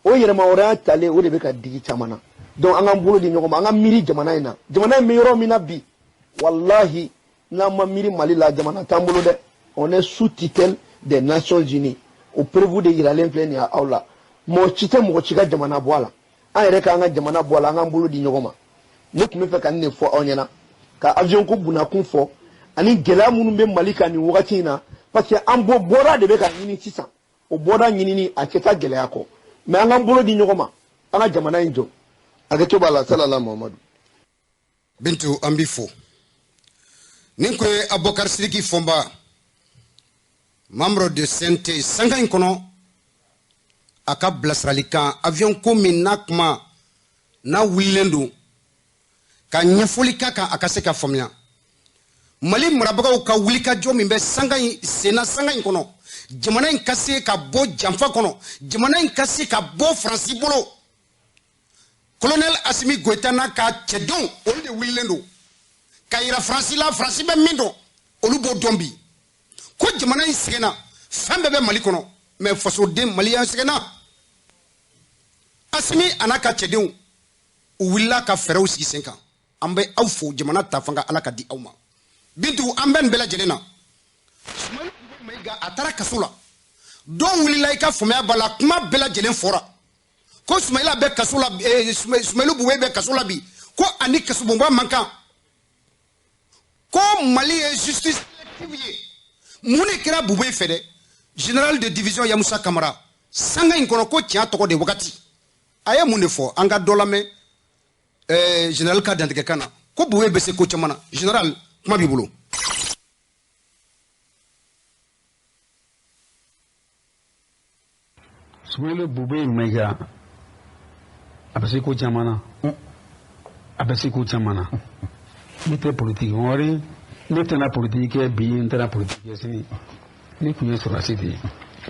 o yɛrɛmahɔrɔnya talen, o de bɛ ka digi caman na. Donc an k'an bolo di ɲɔgɔn ma, an ka miiri jamana in na. Jamana in bɛ yɔrɔ min na bi, walahi, n'an ma miiri Mali la, jamana t'an bolo dɛ. On est sous tutelle des Nations Unies. O preuve de yiralen filɛ nin ye aw la. Mɔgɔ si tɛ mɔgɔ si ka jamana bɔ a la. An yɛrɛ k'an ka jamana bɔ a la, an k'an bolo di ɲɔgɔn ma. Ne tun bɛ fɛ ka nin de fɔ aw ɲɛna, ka avion ko bunakun fɔ ani gɛlɛya minnu bɛ Mali kan nin wagati in na, parce que an bɔ bɔda de bɛ ka ɲini sisan. O bɔda ɲinini, a tɛ taa gɛlɛya kɔ, mais an k'an bolo di ɲɔgɔn ma, an ka jamana in jɔ. Hakɛto b'a la. Salala Mamadu. Bintu, an b'i fo. Nin kun ye Abubakar Sidiki Fɔnba, membre de CNT, sanga in kɔnɔ, a ka bilasiralikan avion ko min n'a kuma n'a wulilen don, ka ɲɛfɔli k'a kan, a ka se ka faamuya. Mali marabagaw ka wulikajɔ min bɛ sanga in senna, sanga in kɔnɔ, jamana in ka se ka bɔ janfa kɔnɔ, jamana in ka se ka bɔ Faransi bolo, colonel Asimi Goïta n'a ka cɛdenw, olu de wulilen don ka yira Faransi la. Faransi bɛ min dɔn, olu b'o dɔn bi ko jamana in sɛgɛnna. Fɛn bɛɛ bɛ Mali kɔnɔ, mais fasoden maliyɛn sɛgɛnna. Asimi a n'a ka cɛdenw, u wulila ka fɛɛrɛw sigi sen kan. An bɛ aw fo. Jamana ta fanga, Ala ka di aw ma. Bintu, an bɛ nin bɛɛ lajɛlen na, Sumayila Mayiga, a taara kaso la. Dɔw wulila, i ka faamuya b'a la, kuma bɛɛ lajɛlen fɔra ko Sumayila bɛ kaso la, Sumayilu Bube bɛ kaso la bi, ko ani kasobonba man kan, ko Mali ye justice sélective ye. Mun de kɛra Bube fɛ dɛ? Général de division Yamusa Kamara, sanga in kɔnɔ, ko tiɲɛ tɔgɔ de wagati a ye mun de fɔ? An ka dɔ lamɛn général ka dantigɛ kan na, ko Bube bɛ se ko caman na. Général, kuma b'i bolo. Soumaïla Boubé Maïga, a bɛ se ko caman na, a bɛ se ko caman na. Ne tɛ politiki wari, ne tɛna politiki kɛ bi, n tɛna politiki kɛ sini. Ne tun ye sɔrɔdasi de ye.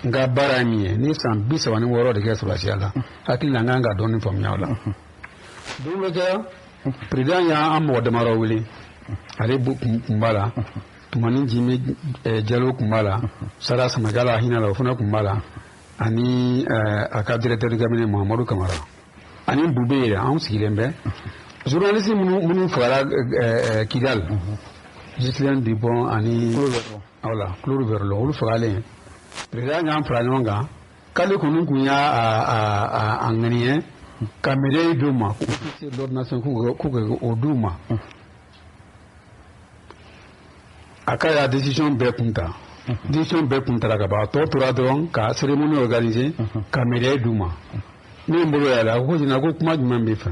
N ka baara ye min ye, ne san 36 de kɛ sɔrɔdasiya la. Hakili la, n kan ka dɔɔnin faamuya o la. Don dɔ kɛra, président y'an mɔgɔ damadɔ wele. Ale kun b'a la, Tumani Jimi Jalo kun b'a la, Sara Samakala hinɛ la, o fana kun b'a la, ani a ka directeur de cabinet Mahamadu Kamara ani Bube yɛrɛ. Anw sigilen bɛ, journaliste minnu fagara Kidal, Ghislaine Dupont ani voilà, Claude Verlon, olu fagalen, président y'an fara ɲɔgɔn kan k'ale kɔni kun y'a a ŋaniye ka médaille d'u ma, officier d'ordre nation, k'u ka o d'u ma. A ka y'a décision bɛɛ kun ta, décision bɛɛ kun tara ka ban, a tɔ tora dɔrɔn ka cérémonie organiser ka médaille d'u ma. Ne ye n bolo yɛlɛ, a ko jina ko kuma jumɛn b'i fɛ?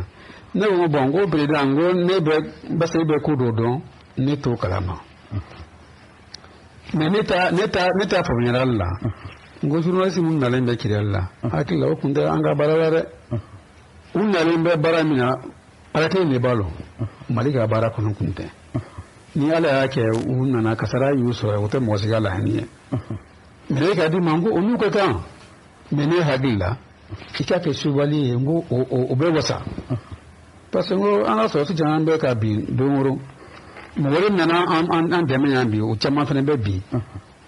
Ne ko bon, n ko président, n ko ne bɛ parce que e bɛ ko dɔ dɔn, ne t'o kalama, mais ne ta faamuyara la. N ko journaliste minnu nalen bɛ Kidali la, hakili la, o kun tɛ an ka baara la dɛ. U nalen bɛ baara min na, Ala kelen de b'a lɔn. Mali ka baara kɔnɔ kun tɛ. Ni Ala y'a kɛ u nana, kasara y'u sɔrɔ, o tɛ mɔgɔ si ka laɲini ye. Mais ka di ma, n ko o n'u ka kan, mais ne hakili la, i ka kɛ chevalier ye, n ko o bɛ wasa, parce que n ko an ka sɔrɔdasi caman bɛ ka bin don o don. Mɔgɔ wɛrɛ nana an dɛmɛ yan bi, o caman fana bɛ bi,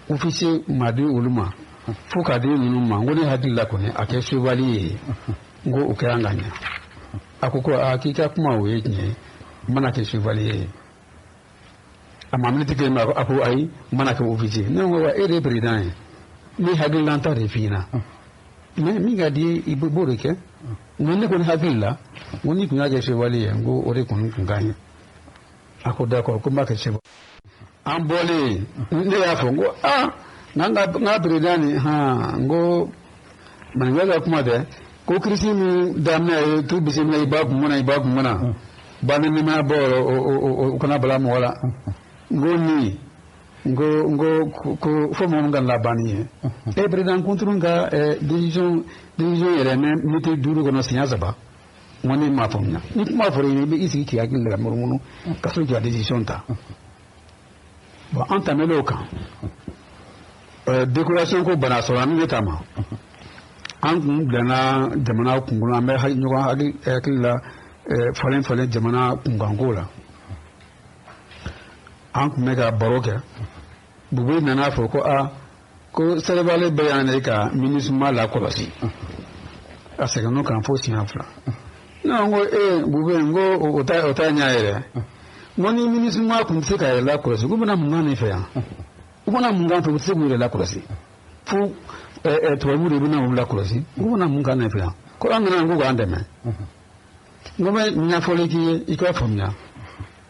officier ma di olu ma fo ka di ninnu ma. N ko ne hakili la kɔni, a kɛ chevalier ye, n ko o kɛra ka ɲɛ. A ko ko aa, k'i ka kuma o ye tiɲɛ ye, n mana kɛ chevalier ye. A ma miniti kelen, a ko ayi, n mana kɛ officier. Ne ko wa, e de ye président ye, ne hakililanta de f'i ɲɛna, mais min ka di ye, i b'o de kɛ. Nka ne kɔni hakili la, n ko n'i tun y'a kɛ chevalier ye, n ko o de kɔni tun ka ɲi. A ko d'accord, ko n b'a kɛ chef. An bɔlen, ne y'a fɔ n ko aa, n ka président nin han, n ko maninka ka kuma tɛ, ko kirisi min daminɛ ye tu bisimila i ba kun kɔnɔ, i ba kun kɔnɔ ba ni nɛmaya bɔ o kana bala mɔgɔ la. N ko nin, n ko ko fo mɔgɔ min ka laban nin ye. E président kunturu ka décision yɛrɛ miniti 5 kɔnɔ siɲɛ 3. N ko ne m'a faamuya. Ni kuma fɔra i ye, i bɛ i sigi k'i hakili la munumunu ka sɔrɔ k'i ka décision ta. Bon, an tɛmɛn'o o kan. Décoration ko bana sɔrɔ an bɛ ta ma. An kun bilana jamana kunkolo, an bɛ ɲɔgɔn hakili la falen falen jamana kunkanko la. An tun bɛ ka baro kɛ. Bube nana fɔ ko aa, ko Sɛnɛgali bɛ yan de ka MINUSMA lakɔlɔsi. A seginna kan fo siɲɛ 2. Ne ko ee Bube, n ko o t'a ɲɛ yɛrɛ. N ko ni MINUSMA tun tɛ se ka yɛrɛ lakɔlɔsi, k'u bɛna mun k'an fɛ yan? U bɛna mun k'an fɛ? U tɛ se k'u yɛrɛ lakɔlɔsi. Fo tubabuw de bɛna u lakɔlɔsi. U bɛna mun k'an fɛ yan? Ko an nana k'u k'an dɛmɛ. N ko bɛ ɲɛfɔli k'i ye, i k'a faamuya.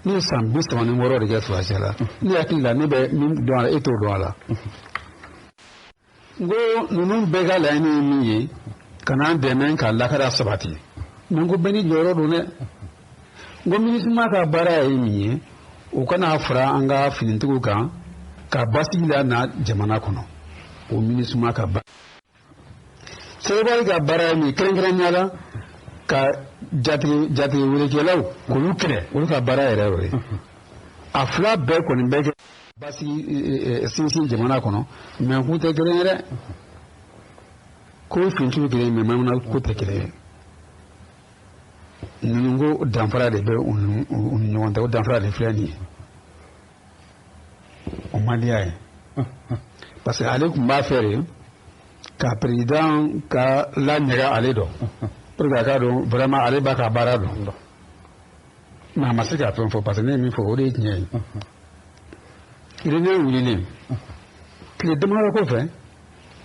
Ne ye san 36 de kɛ sɔrɔdasiya la. Ne hakili la ne bɛ min dɔn a la, e t'o dɔn a la. N ko ninnu bɛɛ ka laɲini ye min ye, ka n'an dɛmɛ ka lakana sabati. Mɛ n ko bɛɛ n'i jɔyɔrɔ don dɛ. N ko MINUSMA ka baara ye min ye, u kana fara an ka finitigiw kan ka basigi la na jamana kɔnɔ. O MINUSMA ka baara. Sɛnɛgali ka baara ye min ye, kɛrɛnkɛrɛnnenya la ka jatigi welekɛlaw k'olu kɛlɛ, olu ka baara yɛrɛ y'o ye. A fila bɛɛ kɔni bɛ kɛ basigi sinsin jamana kɔnɔ, mɛ k'u tɛ kelen ye dɛ. Ko finitigiw kelen, mɛ maramana ko tɛ kelen ye. Ninnu ko danfara de bɛ u ni ɲɔgɔn cɛ, o danfara de filɛ nin ye. O man di a ye. Parce que ale tun b'a fɛ de ka président ka laɲaga ale dɔn. Pour que a k'a dɔn vraiment ale b'a ka baara dɔn. Mais a ma se ka fɛn fɔ, parce que ne ye min fɔ o de ye tiɲɛ ye. Réunion wulilen tile damadɔ kɔfɛ,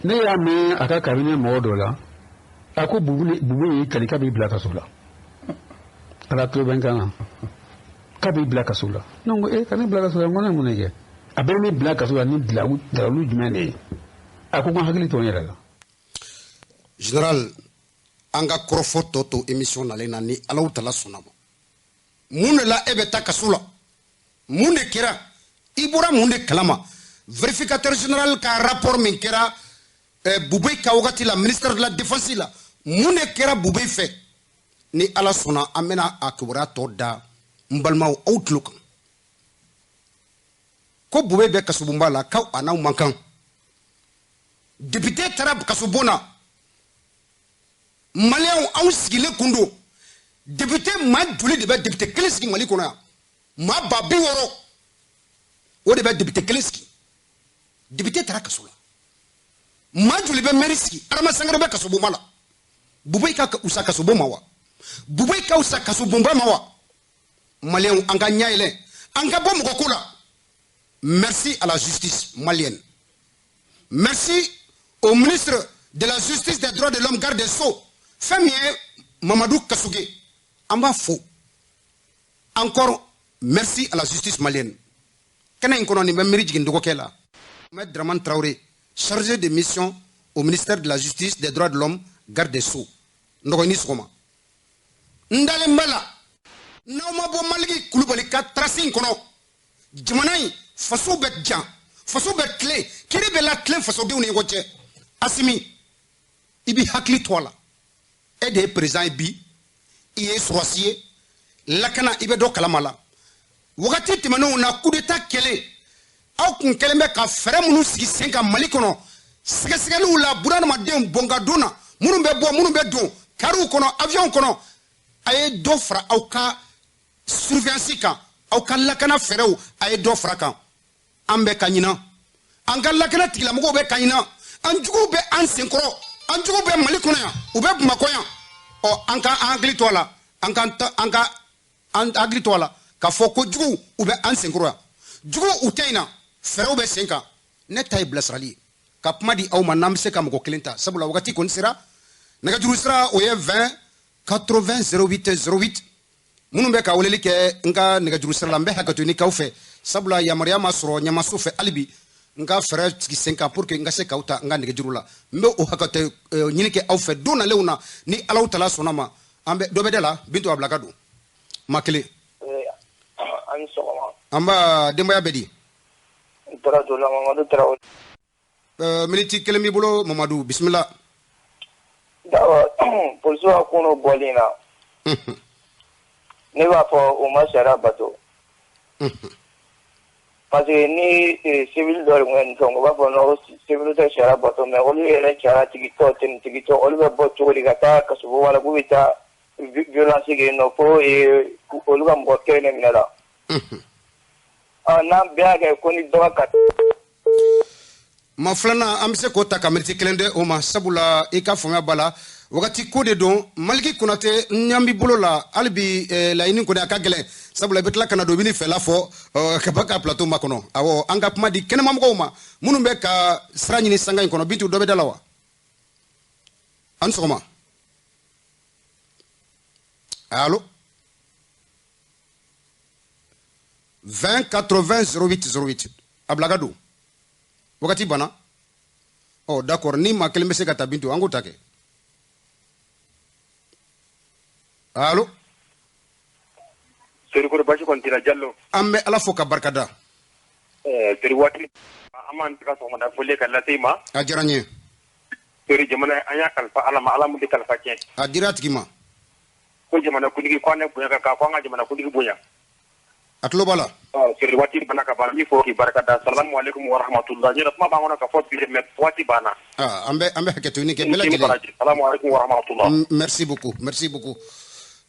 ne y'a mɛn a ka cabinet mɔgɔ dɔ la, a ko Bube y'i kali k'a b'i bila kaso la. Ala tulo bɛ n kan na, k'a b'i bila kaso la. Ne ko ee, ka ne bila kaso la, n ko ne mun de kɛ? A bɛ ne bila kaso la ni dalalu jumɛn de ye? A ko n ka hakili to n yɛrɛ la. Général, an ka kɔrɔfɔ tɔ to émission nalen na ni Alahu tala sɔnna ma. Mun de la e bɛ taa kaso la? Mun de kɛra? I bɔra mun de kalama? Vérificateur général ka rapport min kɛra Bube ka wagati la, ministère de la défense la, mun de kɛra Bube fɛ? Ni Ala sɔnna, an bɛna a kibaruya tɔ da n balimaw aw tulo kan. Ko Bube bɛ kasobonba la, k'aw a n'aw man kan. Député taara kasobon na. Maliyɛnw, anw sigilen kun don. Député maa joli de bɛ député kelen sigi Mali kɔnɔ yan? Maa 60,000 o de bɛ député kelen sigi. Député taara kaso la. Maa joli bɛ maire sigi? Adama Sangare bɛ kasobonba la. Bube ka wusa kasobon ma wa? Bube ka wusa kasobonba ma wa? Maliyɛnw, an ka ɲɛ yɛlɛ, an ka bɔ mɔgɔ ko la. Merci à la justice malienne. Merci au ministre de la Justice, des Droits de l'Homme, garde des Sceaux, fɛn min ye Mamadou Kassogué, an b'a fo. Encore merci à la justice malienne. Kɛnɛ in kɔnɔ, nin bɛ miiri jigin dɔgɔkɛ la. Maître Dramane Traoré, chargé de mission au ministère de la Justice, des Droits de l'Homme, garde des Sceaux. N dɔgɔ, i ni sɔgɔma. N dalen b'a la, n'aw ma bɔ Maliki Kulubali ka trace in kɔnɔ, jamana in faso bɛ jan, faso bɛ tilen, kiiri bɛ latilen fasodenw ni ɲɔgɔn cɛ. Asimi, i b'i hakili to a la. E de ye président ye bi, i ye sɔrɔsi ye, lakana i bɛ dɔ kalama la. Wagati tɛmɛnenw na, coup d'état kɛlen, aw kun kɛlen bɛ ka fɛɛrɛ minnu sigi sen kan Mali kɔnɔ, sɛgɛsɛgɛliw la, bunadamadenw bɔnkadon na, minnu bɛ bɔ, minnu bɛ don kariw kɔnɔ, avion kɔnɔ, a ye dɔ fara aw ka surveillance kan, aw ka lakana fɛɛrɛw, a ye dɔ fara kan. An bɛ ka ɲinan, an ka lakana tigilamɔgɔw bɛ ka ɲinan, an juguw bɛ an senkɔrɔ, an juguw bɛ Mali kɔnɔ yan, u bɛ Bamakɔ yan. Ɔ, an ka an hakili to a la, an ka an hakili to a la k'a fɔ ko juguw u bɛ an senkɔrɔ yan, juguw u tɛ yen na, fɛɛrɛw bɛ sen kan. Ne ta ye bilasirali ye ka kuma di aw ma, n'an bɛ se ka mɔgɔ kelen ta, sabula wagati kɔni sera. Nɛgɛjuru sira o ye 20 80 08 08. Minnu bɛ ka weleli kɛ n ka nɛgɛjuru sira la, n bɛ hakɛto ɲini k'aw fɛ, sabula yamaruya ma sɔrɔ ɲɛmaso fɛ hali bi n ka fɛɛrɛ sigi sen kan pour que n ka se k'aw ta n ka nɛgɛjuru la. N bɛ o hakɛto ɲini kɛ aw fɛ don nalenw na, ni Alahu Taala sɔnna ma. An bɛ dɔ bɛ da la. Bintu, a bila ka don ma kelen. An ni sɔgɔma. An b'a denbaya bɛ di? N tɔɔrɔ t'o la, Mamadu Tarawele. Miniti kelen b'i bolo, Mamadu, bisimila. D'accord, polisiw ka kunu bɔli in na, ne b'a fɔ u ma sariya bato. Parce que ni civil dɔ de tun ye nin fɛn, u b'a fɔ non, civil tɛ sariya bato, mais olu yɛrɛ sariya tigi tɔ, tenue tɔ, olu bɛ bɔ cogo di ka taa kasobo wala k'u bɛ taa violence kɛ yen nɔ fo olu ka mɔgɔ kelen de minɛ la? N'an bɛɛ y'a kɛ ko ni dɔ ka Ma filanan, an bɛ se k'o ta ka miniti kelen di o ma, sabula i ka faamuya b'a la, wagati ko de don. Maliki Konate, ɲan b'i bolo la hali bi. Laɲini kɔni a ka gɛlɛn, sabula i bɛ tila ka na don i bɛ ni fɛla fɔ ka ba ka plateau makɔnɔ. Awɔ, an ka kuma di kɛnɛmamɔgɔw ma minnu bɛ ka sira ɲini sanga in kɔnɔ. Bintu, dɔ bɛ da la wa? An sɔgɔma. Allo, 20 80 08 08, a bila ka don. Wagati banna. Ɔ, d'accord, ni maa kelen bɛ se ka ta, Bintu, an k'o ta kɛ. Allo. Serikoro, basi kɔni t'i la, Jalo? An bɛ Ala fo ka barika da. Seri, waati an b'an ka sɔgɔmada foli ka lase i ma. A diyara n ye. Seri, jamana an y'a kalifa Ala ma, Ala mun tɛ kalifa tiɲɛ. A dira a tigi ma. Ko jamana kuntigi ko an ne bonya ka kan, ko an ka jamana kuntigi bonya. A tulo b'a la. Seri, waati banna ka ban, min fɔ k'i barika da. Salamu aleykum wa rahmatulah. N yɛrɛ kuma b'an kɔnɔ ka fɔ bi, mais waati banna. An bɛ hakɛto ɲini kɛ bɛɛ lajɛlen. Salamu aleykum wa rahmatulah. Merci beaucoup, merci beaucoup.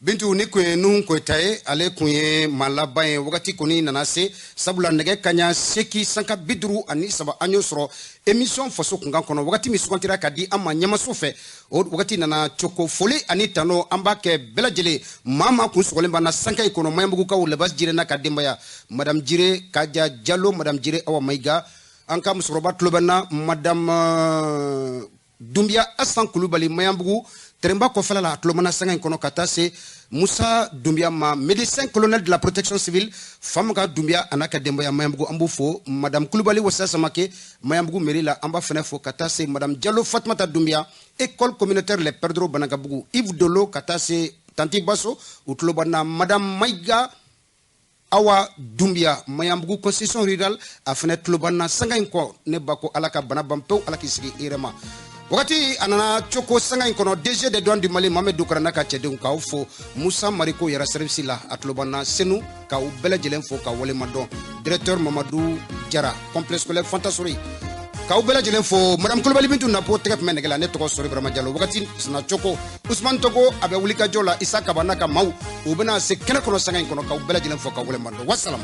Bintu, ni kun ye Nuhu Koyita ye, ale kun ye maa laban ye. Wagati kɔni nana se, sabula nɛgɛ kaɲa 8:53, an y'o sɔrɔ émission Faso Kunkan kɔnɔ. Wagati min sugantira ka di an ma ɲɛmaso fɛ, o wagati nana coko. Foli ani tano, an b'a kɛ bɛɛ lajɛlen maa maa kun sɔgɔlen b'an na sanka in kɔnɔ. Maɲanbugukaw, Labasi Jire n'a ka denbaya, Madame Jire Kaja Jalo, Madame Jire Awa Mayiga, an ka musokɔrɔba tulo bɛ na, Madame Dunbiya Asan Kulubali, Maɲanbugu Tɛrɛnba kɔfɛla la, a tulomana sanga in kɔnɔ, ka taa se Musa Dunbiya ma, médecin colonel de la protection civile, Famuka Dunbiya a n'a ka denbaya Maɲanbugu, an b'u fo. Madame Kulubali Wasa Samake, Maɲanbugu mairie la, an b'a fɛnɛ fo, ka taa se Madame Jalo Fatumata Dunbiya, école communautaire Les Perdreaux Banakabugu, Yves Dolo, ka taa se Tanti Baso, u tulo b'an na. Madame Mayiga Awa Dunbiya, Maɲanbugu concession rurale, a fɛnɛ tulo b'an na sanga in kɔ. Ne ba ko Ala ka bana ban pewu, Ala k'i sigi i yɛrɛ ma. Wagati a nana coko sanga in kɔnɔ. DG des douanes du Mali, Mohamed Dukara n'a ka cɛdenw, k'aw fo. Musa Mariko, yɛrɛ service la, a tulo b'an na Senu, k'aw bɛɛ lajɛlen fo ka waleɲuman dɔn. Directeur Mamadu Jara, complexe scolaire Fantasori, k'aw bɛɛ lajɛlen fo. Madame Kulubali Bintu Napo tɛgɛ tun bɛ nɛgɛ la. Ne tɔgɔ Sori Burama Jalo. Wagati sina coko, Usman Togo a bɛ wulikajɔ la, Isa Kaba n'a ka maaw, u bɛna se kɛnɛ kɔnɔ sanga in kɔnɔ, k'aw bɛɛ lajɛlen fo ka waleɲuman dɔn. Wasalam.